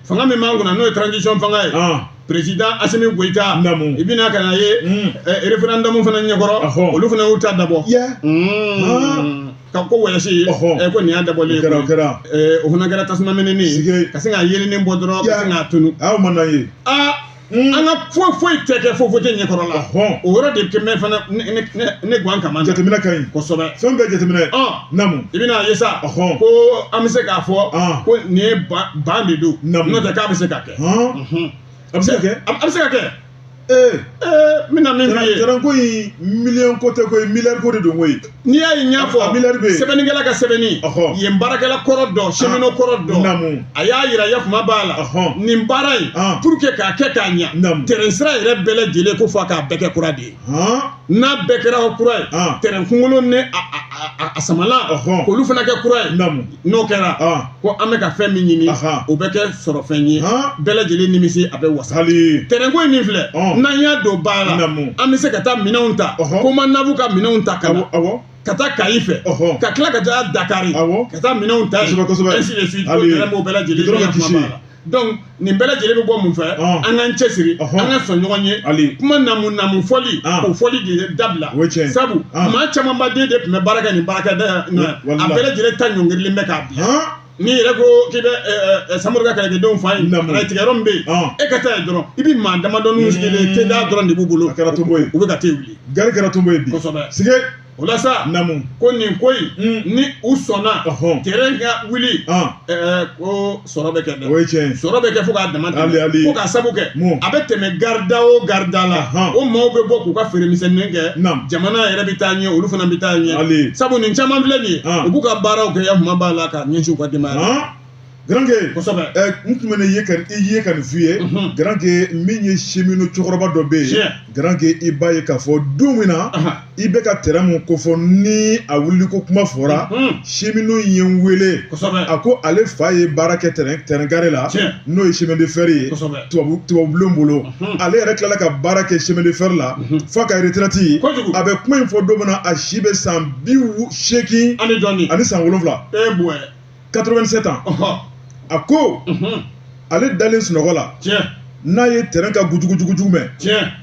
Speaker 2: Fanga min b'an kunna, n'o ye transition fanga ye, président Assimi Goïta, i bɛna ka na ye référendum fana ɲɛkɔrɔ, olu fana y'u ta dabɔ ka ko wɔyasi ko nin y'a dabɔlen ye. O fana kɛra tasuma mɛnɛni ye, ka se ka yeelenen bɔ dɔrɔn, ka se k'a tunu.
Speaker 1: Aw ma na ye.
Speaker 2: Aa, an ka foyi foyi tɛ kɛ fo vote ɲɛkɔrɔ la. O yɔrɔ de kɛ fana ne gan kama.
Speaker 1: Jateminɛ ka ɲi.
Speaker 2: Kosɛbɛ.
Speaker 1: Fɛn bɛɛ jateminɛ. Naamu.
Speaker 2: I bɛna ye sa ko an bɛ se k'a fɔ ko nin ye ban de don, n'o tɛ k'a bɛ se ka kɛ.
Speaker 1: A bɛ se ka kɛ.
Speaker 2: A bɛ se ka kɛ. Ee, n bɛna min f'i ye.
Speaker 1: Terrain ko in, miliyɔn ko tɛ koyi, miliyari ko de don koyi.
Speaker 2: N'i y'a ye n y'a fɔ,
Speaker 1: miliyari bɛ yen.
Speaker 2: Sɛbɛnnikɛla ka sɛbɛnni, yen baarakɛla kɔrɔ dɔ, cheminot kɔrɔ dɔ, a y'a yira yakuma b'a la, nin baara in, pour que k'a kɛ k'a ɲa, terrain sira yɛrɛ bɛɛ lajɛlen, ko f'a k'a bɛɛ kɛ kura de ye. N'a bɛɛ kɛra kura ye, terrain kunkolo ni a samala, k'olu fana kɛ kura ye. N'o kɛra, ko an bɛ ka fɛn min ɲini, o bɛ kɛ sɔrɔfɛn ye, bɛɛ lajɛlen nimisi a bɛ wasa. Terrain ko in min filɛ, n'an y'a don ba la, an bɛ se ka taa minɛnw ta, Komanabu ka minɛnw ta ka na, ka taa Kayi fɛ, ka tila ka taa Dakari, ka taa minɛnw ta yen, ainsi de suite. Ko terrain b'o bɛɛ lajɛlen kuma b'a la. Donc nin bɛɛ lajɛlen bɛ bɔ mun fɛ? An k'an cɛsiri, an ka sɔn ɲɔgɔn ye. Kuma namu namu fɔli, o fɔli de dabila. Sabu maa camanba den de tun bɛ baara kɛ nin baarakɛda in na, a bɛɛ lajɛlen ta ɲɔngirilen bɛ k'a bila. N'i yɛrɛ ko k'i bɛ Samori ka kɛlɛkɛdenw fa yen, tigɛ yɔrɔ min bɛ yen, e ka taa yen dɔrɔn, i bɛ maa damadɔninw sigilen te da dɔrɔn de b'u bolo.
Speaker 1: A kɛra tonbo ye.
Speaker 2: U bɛ ka te wuli.
Speaker 1: Gari kɛra tonbo ye bi.
Speaker 2: Kosɛbɛ.
Speaker 1: Sige.
Speaker 2: O la sa, ko nin ko in, ni u sɔnna terrain ka wuli, ko sɔrɔ bɛ kɛ dɛ.
Speaker 1: O ye tiɲɛ ye.
Speaker 2: Sɔrɔ bɛ kɛ fo k'a dama tɛmɛ. Ko k'a sabu kɛ, a bɛ tɛmɛ garida o garida la, o maaw bɛ bɔ k'u ka feeremisɛnnin kɛ, jamana yɛrɛ bɛ taa ɲɛ, olu fana bɛ taa ɲɛ. Sabu nin caman filɛ nin ye, u b'u ka baaraw kɛ, ya kuma b'a la, ka ɲɛsin u ka denbaya la.
Speaker 1: Garanke.
Speaker 2: Kosɛbɛ.
Speaker 1: N tun bɛ ne ye ka i ye ka nin f'i ye. Garanke, min ye cheminot cɛkɔrɔba dɔ bɛ yen. Garanke, i b'a ye k'a fɔ don min na i bɛ ka terrain mun kofɔ, ni a wuliko kuma fɔra, cheminot in ye n wele. A ko ale fa ye baara kɛ terrain gare la, n'o ye chemin de fer ye, tubabu bulon bolo. Ale yɛrɛ tilala ka baara kɛ chemin de fer la f'a ka retraite. A bɛ kuma in fɔ don min na, a si bɛ san 87 ani san 7. 87 ans. A ko ale dalen sunɔgɔ la, n'a ye terrain ka gujugujugujugu mɛn,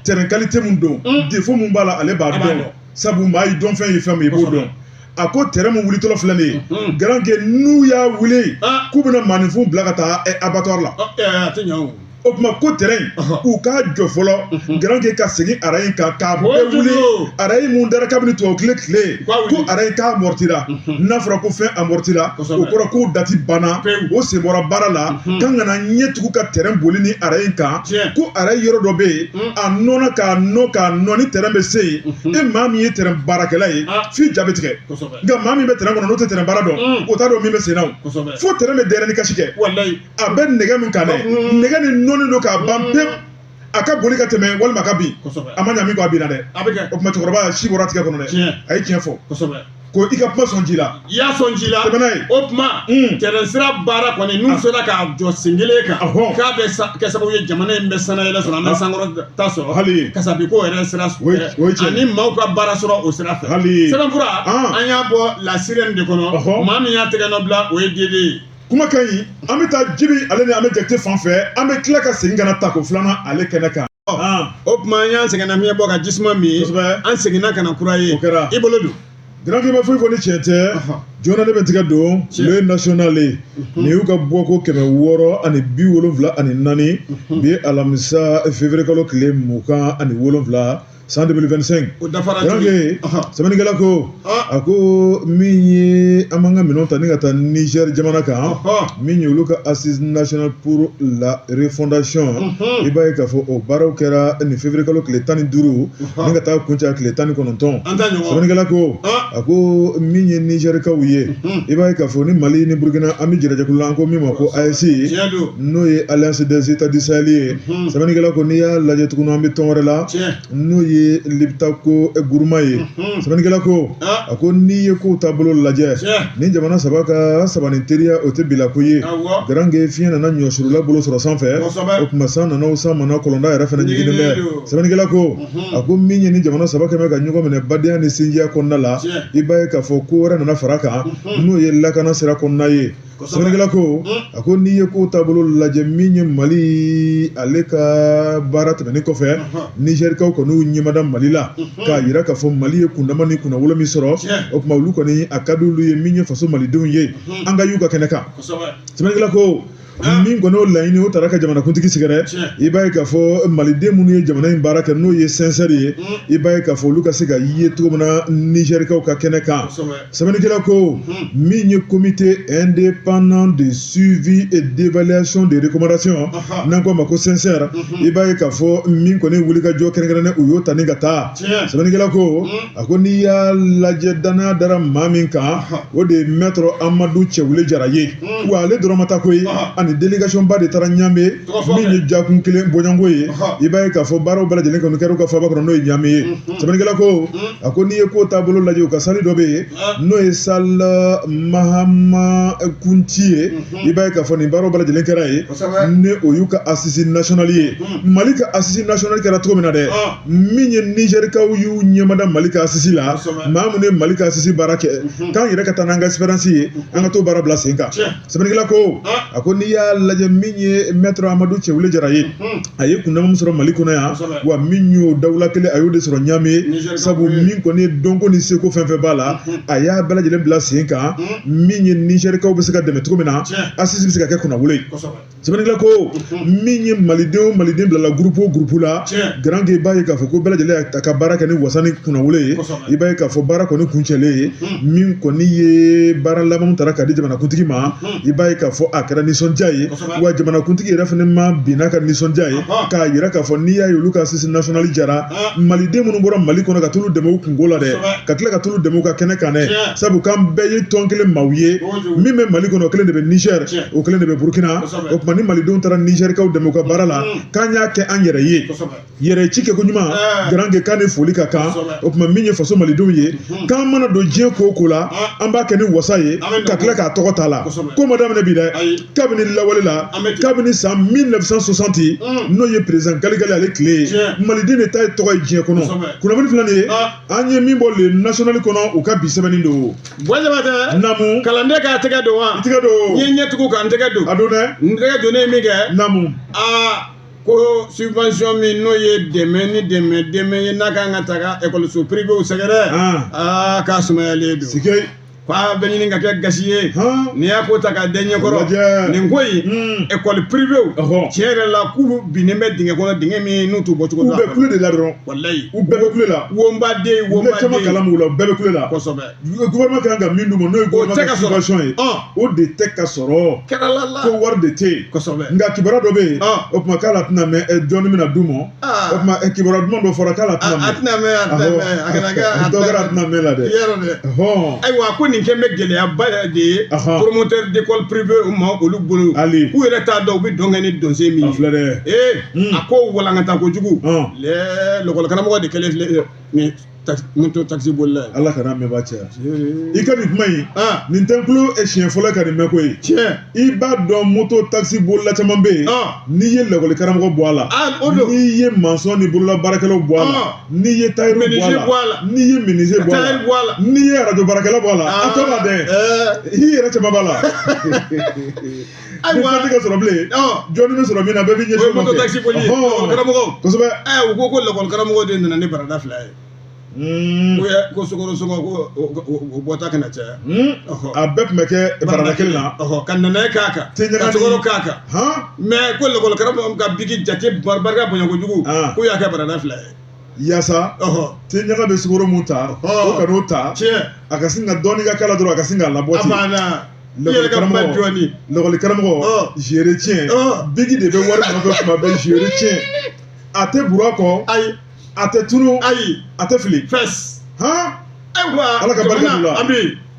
Speaker 1: terrain qualité mun don, défaut mun b'a la, ale b'a dɔn. Sabu maa y'i dɔn fɛn ye fɛn min, i b'o dɔn. A ko terrain mun wulitɔla filɛ nin ye, Garanke, n'u y'a wuli k'u bɛna maaninfinw bila ka taa abattoir la. O tuma ko terrain in, u k'a jɔ fɔlɔ, Garanke, ka segin rail in kan k'a bɛɛ wuli. Rail mun dara kabini tubabu tile tile, ko rail k'a amortira. N'a fɔra ko fɛn amortira, o kɔrɔ k'o date banna, o sen bɔra baara la. K'an kana ɲɛ tugu ka terrain boli ni rail in kan. Ko rail yɔrɔ dɔ bɛ yen, a nɔnna k'a nɔ k'a nɔ, ni terrain bɛ se yen, e maa min ye terrain baarakɛla ye, f'i ja bɛ tigɛ. Nka maa min bɛ terrain kɔnɔ, n'o tɛ terrain baara dɔn, o t'a dɔn min bɛ sen na. O fo terrain bɛ denyɛrɛnin kasi kɛ. A bɛ nɛgɛ min kan dɛ, nɛgɛ ni nɔɔni don k'a ban pewu, a ka boli ka tɛmɛ walima a ka bin, a ma ɲa min kɔ, a binna dɛ. O tuma cɛkɔrɔba si bɔra tigɛ kɔnɔ dɛ, a ye tiɲɛ fɔ. Ko i ka kuma sɔn ji la.
Speaker 2: I y'a sɔn ji la.
Speaker 1: Tɛmɛ n'a ye.
Speaker 2: O tuma tɛrɛn sira baara kɔni n'u sera k'a jɔ sen kelen kan. K'a bɛ kɛ sababu ye jamana in bɛ sanayɛlɛ sɔrɔ, an bɛ sankɔrɔta sɔrɔ.
Speaker 1: Hali.
Speaker 2: Kasabi ko yɛrɛ sira.
Speaker 1: O ye tiɲɛ.
Speaker 2: Ani maaw ka baara sɔrɔ o sira fɛ.
Speaker 1: Hali.
Speaker 2: Sɛbɛnfura. An y'a bɔ La Sirène de kɔnɔ. Maa min y'a tɛgɛ nɔ bila o ye Dede ye.
Speaker 1: Kuma ka ɲi, an bɛ taa Jibi ale ni an bɛ Jakite fan fɛ, an bɛ tila ka segin ka na tako filanan ale kɛnɛ kan.
Speaker 2: O tuma an y'an sɛgɛnna fiɲɛ bɔ ka jisuma min, an seginna ka na kura ye.
Speaker 1: O kɛra.
Speaker 2: I bolo don.
Speaker 1: Grand Keba foyi fɔ ni tiɲɛ tɛ. Joona ne bɛ tigɛ don Le National ye. Nin y'u ka bɔko 674 bi ye alamisa février kalo tile 27 san 2025.
Speaker 2: O dafara.
Speaker 1: Grand Ke, sɛbɛnnikɛla ko a ko min ye an b'an ka minɛnw ta ni ka taa Niger jamana kan, min ye olu ka assise nationale pour la refondation, i b'a ye k'a fɔ o baaraw kɛra nin février kalo tile 15 ni ka taa kuncɛ tile 19. Sɛbɛnnikɛla ko a ko min ye Nizɛrikaw ye, i b'a ye k'a fɔ ni Mali ni Burukina an bɛ jɛrɛjɛkulu la, an ko min ma ko AES, n'o ye Alliance des États du Sahel ye. Sɛbɛnnikɛla ko n'i y'a lajɛ tuguni, an bɛ tɔn wɛrɛ la, n'o ye Liptako Gourma ye. Sɛbɛnnikɛla ko a ko n'i ye kow taabolo lajɛ, ni jamana saba ka saba ni teriya, o tɛ bila ko ye. Grand Ke, fiɲɛ nana ɲɔsurula bolo sɔrɔ sanfɛ, o tuma san nana o san mana kɔlɔnda yɛrɛ fana jiginnen bɛ. Sɛbɛnnikɛla ko a ko min ye ni jamana saba kɛmɛ ka ɲɔgɔn minɛ badenya ni sinjiya kɔnɔna la, i b'a ye k'a fɔ ko wɛrɛ nana fara kan, n'o ye lakana sira kɔnɔna ye. Sɛbɛnnikɛla ko a ko n'i ye kow taabolo lajɛ, min ye Mali ale ka baara tɛmɛnen kɔfɛ, Nizɛrikaw kɔni y'u ɲɛmada Mali la k'a jira k'a fɔ Mali ye kundama ni kunnawolo min sɔrɔ, o tuma olu kɔni a ka di olu ye, min ye faso malidenw ye, an ka y'u ka kɛnɛ kan. Sɛbɛnnikɛla ko min kɔni o laɲini o taara ka jamanakuntigi sɛgɛrɛ, i b'a ye k'a fɔ maliden minnu ye jamana in baara kɛ, n'o ye CNSR ye, i b'a ye k'a fɔ olu ka se ka ye cogo min na Nizɛrikaw ka kɛnɛ kan. Sɛbɛnnikɛla ko min ye comité indépendant de suivi et d'évaluation des recommandations, n'an ko a ma ko CINSERE, i b'a ye k'a fɔ min kɔni wulikajɔ kɛrɛnkɛrɛnnen u y'o ta ni ka taa. Sɛbɛnnikɛla ko a ko n'i y'a lajɛ, danaya dara maa min kan, o de ye maître Amadu Cɛwule Jara ye. Wa ale dɔrɔn ma taa koyi, ani délégation ba de taara Ɲame, min ye jakun kelen bɔɲɔgɔnko ye. I b'a ye k'a fɔ baaraw bɛɛ lajɛlen kɔni kɛra u ka faaba kɔnɔ, n'o ye Ɲame ye. Sɛbɛnnikɛla ko a ko n'i ye ko taabolo lajɛ, u ka salle dɔ bɛ yen, n'o ye salle Mahama Kunti ye. I b'a ye k'a fɔ nin baaraw bɛɛ lajɛlen kɛra yen, ni o y'u ka assise nationale ye. Mali ka assise nationale kɛra cogo min na dɛ, min ye Nizɛrikaw y'u ɲɛmada Mali ka assise la, maa minnu ye Mali ka assise baara kɛ, k'an yɛrɛ ka taa n'an ka expérience ye, an ka t'o baara bila sen kan. Sɛbɛnnikɛla ko a ko n'i y'a lajɛ, min ye maître Amadu Cɛwule Jara ye, a ye kundama min sɔrɔ Mali kɔnɔ yan, wa min y'o dawula kelen, a y'o de sɔrɔ Ɲame, sabu min kɔni ye dɔnko ni seko fɛn fɛn b'a la, a y'a bɛɛ lajɛlen bila sen kan, min ye Nizɛrikaw bɛ se ka dɛmɛ cogo min na, assise bɛ se ka kɛ kunnawolo ye. Sɛbɛnnikɛla ko min ye maliden o maliden bilala groupe o groupe la, Grand Ke, i b'a ye k'a fɔ ko bɛɛ lajɛlen y'a ka baara kɛ ni wasa ni kunnawolo ye. I b'a ye k'a fɔ baara kɔni kuncɛlen ye, min kɔni ye baara laban taara ka di jamanakuntigi ma, i b'a ye k'a fɔ a kɛra nisɔndiya ye. Wa jamanakuntigi yɛrɛ fana ma bin n'a ka nisɔndiya ye, k'a yira k'a fɔ n'i y'a ye olu ka assise nationale jara, maliden minnu bɔra Mali kɔnɔ ka t'olu dɛmɛ u kunko la dɛ, ka tila ka t'olu dɛmɛ u ka kɛnɛ kan dɛ, sabu k'an bɛɛ ye tɔn kelen maaw ye, min bɛ Mali kɔnɔ o kelen de bɛ Niger, o kelen de bɛ Burukina. O tuma ni malidenw taara Nizɛrikaw dɛmɛ u ka baara la, k'an y'a kɛ an yɛrɛ ye, yɛrɛ ci kɛ ko ɲuman. Grand Ke, k'a ni foli ka kan. O tuma min ye faso malidenw ye, k'an mana don diɲɛ ko o ko la, an b'a kɛ ni wasa ye, ka tila k'a tɔgɔ t'a la. Ko ma daminɛ bi dɛ, kabini lawale la, kabini san 1960, n'o ye président Gali Gali ale tile ye, maliden de ta ye tɔgɔ ye diɲɛ kɔnɔ. Kunnafoni filɛ nin ye, an ye min bɔ Le National kɔnɔ, u ka bi sɛbɛnni don.
Speaker 2: Buwa Jabatɛ.
Speaker 1: Naamu.
Speaker 2: Kalanden k'a tɛgɛ don wa?
Speaker 1: I tɛgɛ don.
Speaker 2: N ye ɲɛ tugu ka n tɛgɛ don.
Speaker 1: A don dɛ.
Speaker 2: N tɛgɛ donnen min kɛ.
Speaker 1: Naamu.
Speaker 2: Aa, ko subvention min n'o ye dɛmɛ ni dɛmɛ dɛmɛ ye, n'a kan ka taga ekɔliso privéw sɛgɛrɛ. Aa, k'a sumayalen don.
Speaker 1: Sike.
Speaker 2: K'a bɛ ɲini ka kɛ gasi ye. N'i y'a ko ta k'a da ɲɛkɔrɔ.
Speaker 1: Lajɛ.
Speaker 2: Nin ko in, ekɔli privéw. Tiɲɛ yɛrɛ la, k'u binnen bɛ dingɛ kɔnɔ, dingɛ min n'u t'u bɔ cogo
Speaker 1: dɔn. U bɛ kule de la dɔrɔn.
Speaker 2: Walayi.
Speaker 1: U bɛɛ bɛ kule la.
Speaker 2: Wonbaden wonbaden.
Speaker 1: Caman kalan b'u la, u bɛɛ bɛ kule la.
Speaker 2: Kosɛbɛ.
Speaker 1: Gouvernement kan ka min d'u ma, n'o ye gouvernement ka subvention ye, o de tɛ ka sɔrɔ.
Speaker 2: Kɛra la la.
Speaker 1: Ko wari de tɛ yen.
Speaker 2: Kosɛbɛ.
Speaker 1: Nka kibaruya dɔ bɛ yen. O tuma k'a la tɛna mɛn, jɔnni bɛna d'u ma. O tuma kibaruya duman dɔ fɔra k'a la tɛna mɛn.
Speaker 2: A tɛna mɛn, a tɛna mɛn, a kana kɛ.
Speaker 1: Dɔ kɛra a tɛna mɛn la dɛ.
Speaker 2: Yɔrɔ dɛ. Ayiwa, ko nin kɛ bɛ gɛlɛyaba de ye promoteur d'école privée ma olu bolo.
Speaker 1: Ali.
Speaker 2: K'u yɛrɛ t'a dɔn u bɛ dɔn kɛ ni donsen min ye.
Speaker 1: A filɛ dɛ.
Speaker 2: Ee, a ko walankata kojugu. Lɛɛ, lekɔlikaramɔgɔ de kɛlen filɛ nin. Moto taxi bolila ye.
Speaker 1: Ala kana mɛn ba caya. I ka nin kuma in, nin tɛ n tulo siɲɛ fɔlɔ ka nin mɛn ko ye.
Speaker 2: Tiɲɛ.
Speaker 1: I b'a dɔn moto taxi bolila caman bɛ yen. N'i ye lakɔli karamɔgɔ bɔ a la.
Speaker 2: O don.
Speaker 1: N'i ye maçon ni bolola baarakɛlaw bɔ a la. N'i ye tailleur bɔ a la. N'i ye menuisier bɔ a la. N'i ye arajo baarakɛla bɔ a la. A tɔ b'a dɛn. I yɛrɛ caman b'a la.
Speaker 2: Ayiwa
Speaker 1: ni fɛn tɛ ka sɔrɔ bilen jɔnni bɛ sɔrɔ min na bɛɛ b'i ɲɛsin o ma
Speaker 2: moto taxi boli lakɔli karamɔgɔw
Speaker 1: kosɛbɛ
Speaker 2: u ko ko lakɔli karamɔgɔw de nana ni barada fila ye ko sukaro sɔngɔ ko o bɔta kana caya
Speaker 1: a bɛɛ tun bɛ kɛ barada kelen na
Speaker 2: ka nanaye k'a kan ka sukaro k'a kan mais ko lakɔli karamɔgɔ ka biki jate barika bonya kojugu k'u y'a kɛ barada fila ye
Speaker 1: yaasa te ɲaga bɛ sukaro mun ta o kan'o ta a ka sin ka dɔɔnin ka k'a la dɔrɔn a ka sin k'a labɔ ten. Lakɔli karamɔgɔ je retiens biki de bɛ wari nɔfɛ tuma bɛɛ je retiens a tɛ buru a kɔ
Speaker 2: ayi
Speaker 1: a tɛ tunu
Speaker 2: ayi
Speaker 1: a tɛ fili
Speaker 2: fɛs
Speaker 1: han
Speaker 2: ayiwa
Speaker 1: Ala ka barika don la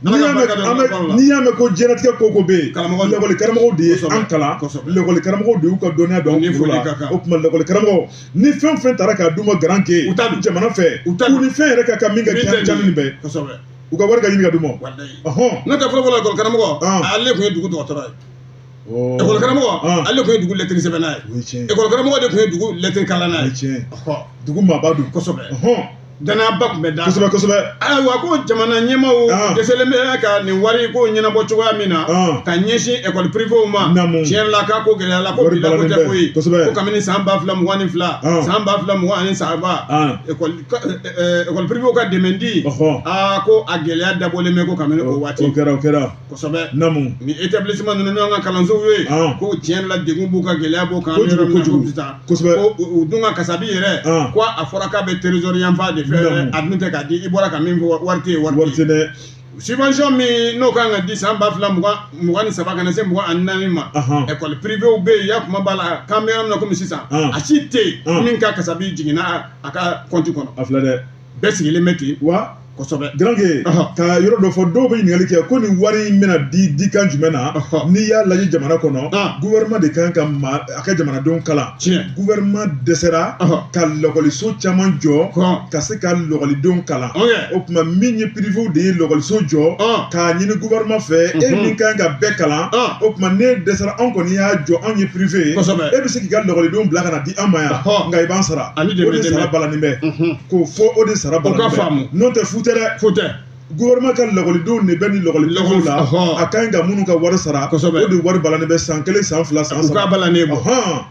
Speaker 1: n'i y'a mɛn ko diɲɛlatigɛ ko ko bɛ yen lakɔli karamɔgɔw de ye an kalan lakɔli karamɔgɔw de y'u ka dɔnniya don an kunkolo la o tuma lakɔli karamɔgɔ ni fɛn fɛn taara k'a d'u ma garan ke jamana fɛ u ni fɛn yɛrɛ ka kan min ka ca ni nin bɛɛ u ka wari ka ɲini ka d'u ma
Speaker 2: n'o tɛ fɔlɔfɔlɔ ekɔli karamɔgɔ ale tun ye dugu dɔgɔtɔrɔ ye ekɔli karamɔgɔ ale tun ye dugu lɛtiri sɛbɛnna ye ekɔli karamɔgɔ de tun ye dugu lɛtiri kalanna ye
Speaker 1: dugu maaba don
Speaker 2: kosɛbɛ danayaba tun bɛ da
Speaker 1: kosɛbɛ kosɛbɛ
Speaker 2: ayiwa ko jamana ɲɛmaaw dɛsɛlen bɛ ka nin wari ko ɲɛnabɔ cogoya min na ka ɲɛsin ekɔli pirivew ma tiɲɛ la k'a ko gɛlɛyala ko bi la ko tɛ ko ye ko kabini san 2022 san 2023 ekɔli pirivew ka dɛmɛ di aa ko a gɛlɛya dabɔlen bɛ ko kabini o waati
Speaker 1: o kɛra
Speaker 2: kosɛbɛ
Speaker 1: naamu
Speaker 2: ni établissement ninnu n'an ka kalansow ye ko tiɲɛ la degun b'u ka gɛlɛya b'u kan
Speaker 1: kojugu kojugu kosɛbɛ
Speaker 2: ko u dun ka kasabi yɛrɛ ko a fɔra k'a bɛ trésor yanfan de fɛ a dun tɛ k'a di i bɔra ka min fɔ wari tɛ yen
Speaker 1: wari tɛ dɛ
Speaker 2: subvention min n'o kan ka di san 2023 ka na se 24 ma école privéw bɛ yen ya kuma b'a la k'an bɛ yɔrɔ min na komi sisan a si tɛ yen min ka kasabi jiginna a ka compte kɔnɔ
Speaker 1: a filɛ dɛ
Speaker 2: bɛɛ sigilen bɛ ten
Speaker 1: wa
Speaker 2: kosɛbɛ
Speaker 1: Garanke ka yɔrɔ dɔ fɔ dɔw bɛ ɲininkali kɛ ko nin wari in bɛna di dikan jumɛn na n'i y'a lajɛ jamana kɔnɔ gouvernement de kan ka a ka jamanadenw kalan gouvernement dɛsɛra ka lakɔliso caman jɔ ka se ka lakɔlidenw kalan o tuma min ye privéw de ye lakɔliso jɔ k'a ɲini gouvernement fɛ e min kan ka bɛɛ kalan o tuma n'e dɛsɛra anw kɔni y'a jɔ anw ye privé ye e bɛ se k'i ka lakɔlidenw bila ka na di an ma yan nka i b'an sara o de sara balanin bɛ k'o fɔ o de sara balanin bɛ n'o tɛ fu tɛ dɛ
Speaker 2: fu tɛ
Speaker 1: gouvernement ka lakɔlidenw de bɛ ni lakɔlidenw la a ka ɲi ka minnu ka wari sara o de wari balanin bɛ san kelen san fila san saba
Speaker 2: u ka balannen bɔ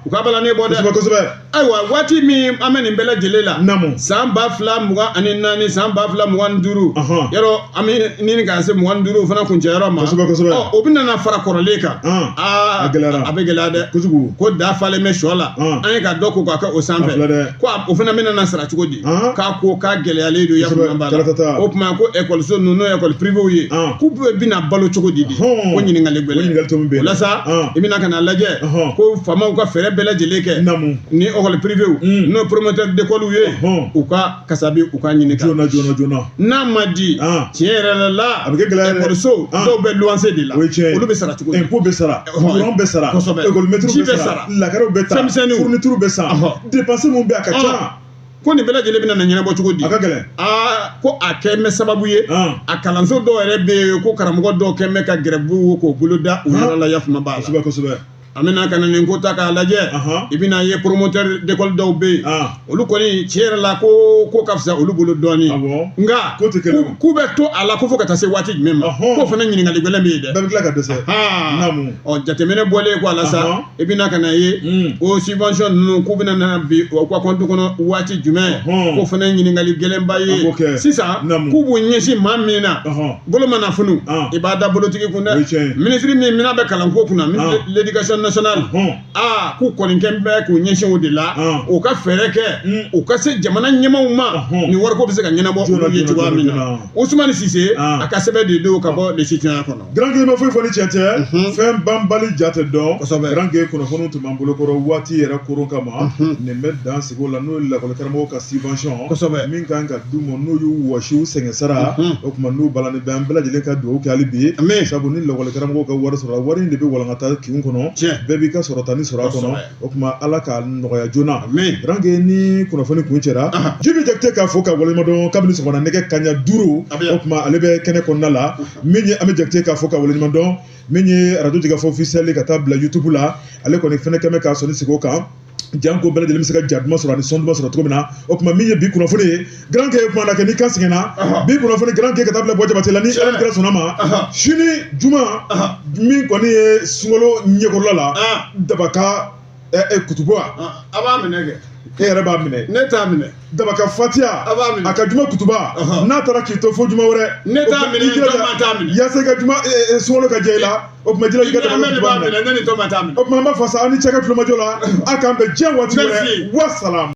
Speaker 2: u ka balannen bɔ dɛ
Speaker 1: kosɛbɛ kosɛbɛ
Speaker 2: ayiwa waati min an bɛ nin bɛɛ lajɛlen la
Speaker 1: naamu
Speaker 2: san 2024 san 2025 yɔrɔ an bɛ ɲini ka se 25 fana kuncɛ yɔrɔ ma
Speaker 1: kosɛbɛ kosɛbɛ
Speaker 2: ɔ o bɛ nana fara kɔrɔlen kan aa
Speaker 1: a gɛlɛyara
Speaker 2: a bɛ gɛlɛya dɛ
Speaker 1: kojugu
Speaker 2: ko da falen bɛ sɔ la an ye ka dɔ ko k'a kɛ o sanfɛ ko o fana bɛna na sara cogo di k'a ko k'a gɛlɛyalen don yakuma b'a la o tuma ko ekɔliso ninnu n'o ye ekɔli pirivew ye k'u bɛna balo cogo di de ko ɲininkali gɛlɛn o la sa i bɛna ka na lajɛ ko faamaw ka fɛɛrɛ bɛɛ lajɛlen kɛ ni ekɔli pirivew n'o ye promoteur d'école ye u ka kasabi u ka ɲini
Speaker 1: joona joona joona
Speaker 2: n'a ma di tiɲɛ yɛrɛ la
Speaker 1: a bɛ kɛ gɛlɛya yɛrɛ
Speaker 2: ekɔliso dɔw bɛ luwanse de la olu bɛ sara cogo di
Speaker 1: impôt bɛ sara courant bɛ sara
Speaker 2: kosɛbɛ
Speaker 1: école maître bɛ sara lakɛrɛw bɛ ta
Speaker 2: fɛnmisɛnninw
Speaker 1: fourniture bɛ san dépense mun bɛ a ka ca
Speaker 2: ko nin bɛɛ lajɛlen bɛna na ɲɛnabɔ cogo di
Speaker 1: a ka gɛlɛn
Speaker 2: aa ko a kɛ bɛ sababu ye a kalanso dɔw yɛrɛ bɛ yen ko karamɔgɔ dɔw kɛ bɛ ka gɛrɛbu k'o bolo da u yɔrɔ la yafama b'a la
Speaker 1: kosɛbɛ kosɛbɛ
Speaker 2: an bɛna ka na nin ko ta k'a lajɛ i bɛna ye promoteur d'école dɔw bɛ yen olu kɔni tiɲɛ yɛrɛ la ko ko ka fisa olu bolo dɔɔnin nka k'u bɛ to a la ko fo ka taa se waati jumɛn ma k'o fana ɲininkali gɛlɛn bɛ yen dɛ
Speaker 1: bɛɛ bɛ tila ka dɛsɛ
Speaker 2: ɔ jateminɛ bɔlen kɔ a la sa i bɛna ka na ye ko subvention ninnu k'u bɛna na bi u ka compte kɔnɔ waati jumɛn k'o fana ɲininkali gɛlɛnba ye sisan k'u b'u ɲɛsin maa min na bolo mana funu i b'a da bolotigi kun dɛ minisiri min n'a bɛ kalanko kunna ministre de l'éducation nationale aa k'u kɔni kɛ bɛ k'u ɲɛsin o de la u ka fɛɛrɛ kɛ u ka se jamana ɲɛmaaw ma nin wariko bɛ se ka ɲɛnabɔ olu ye cogoya min na Ousmane Cissé a ka sɛbɛn de don ka bɔ Le Citoyen kɔnɔ
Speaker 1: Garanke ma foyi fɔ ni tiɲɛ tɛ fɛn banbali ja tɛ dɔn Garanke kunnafoniw tun b'an bolo kɔrɔ waati yɛrɛ koron kama nin bɛ dan sigi o la n'o ye lakɔli karamɔgɔw ka subvention min kan ka d'u ma n'u y'u wɔsi u sɛgɛn sara o tuma n'u balani bɛ an bɛɛ lajɛlen ka dugawu kɛ hali bi sabu ni lakɔli karamɔgɔw ka wari sɔrɔ wari in de bɛ walankata kin kɔnɔ Bɛɛ b'i ka sɔrɔta ni sɔrɔ a kɔnɔ. O tuma Ala k'a nɔgɔya joona. Grand Gueye, ni kunnafoni kuncɛra, Jibi Jakite k'a fo ka waleɲuman dɔn kabini sɔgɔmada nɛgɛ kanɲɛ 5. O tuma ale bɛ kɛnɛ kɔnɔna la. Min ye an bɛ Jakite k'a fo ka waleɲuman dɔn, min ye arajo Jigafo officiel ka taa bila YouTube la, ale kɔni fɛnɛ kɛmɛ k'a sɔnni sigi o kan, janko bɛɛ lajɛlen bɛ se ka ja duman sɔrɔ ani son duman sɔrɔ cogo min na. O tuma min ye bi kunnafoni ye, Grand Gueye, kuma na kɛ ni kan sɛgɛnna, bi kunnafoni, Grand Gueye, ka taa bila bɔ Jabate la, ni Ala ni kira sɔnna ma, sini juma min kɔni ye sunkalo ɲɛkɔrɔla la, dabaka kutuba.
Speaker 2: A b'a minɛ kɛ.
Speaker 1: E yɛrɛ b'a minɛ.
Speaker 2: Ne t'a minɛ.
Speaker 1: Dabaka fatiya, a ka juma kutuba, n'a taara k'i to fo juma wɛrɛ.
Speaker 2: Ne t'a minɛ, tɔma t'a minɛ.
Speaker 1: Yaasa i ka juma sunkalo ka diya i la, o tuma jila i ka
Speaker 2: dabaka kutuba minɛ. Ne ni tɔma t'a minɛ.
Speaker 1: O tuma an b'a fɔ sa, aw ni ce ka tulomajɔ la, a k'an bɛn diɲɛ waati wɛrɛ. Wa salam.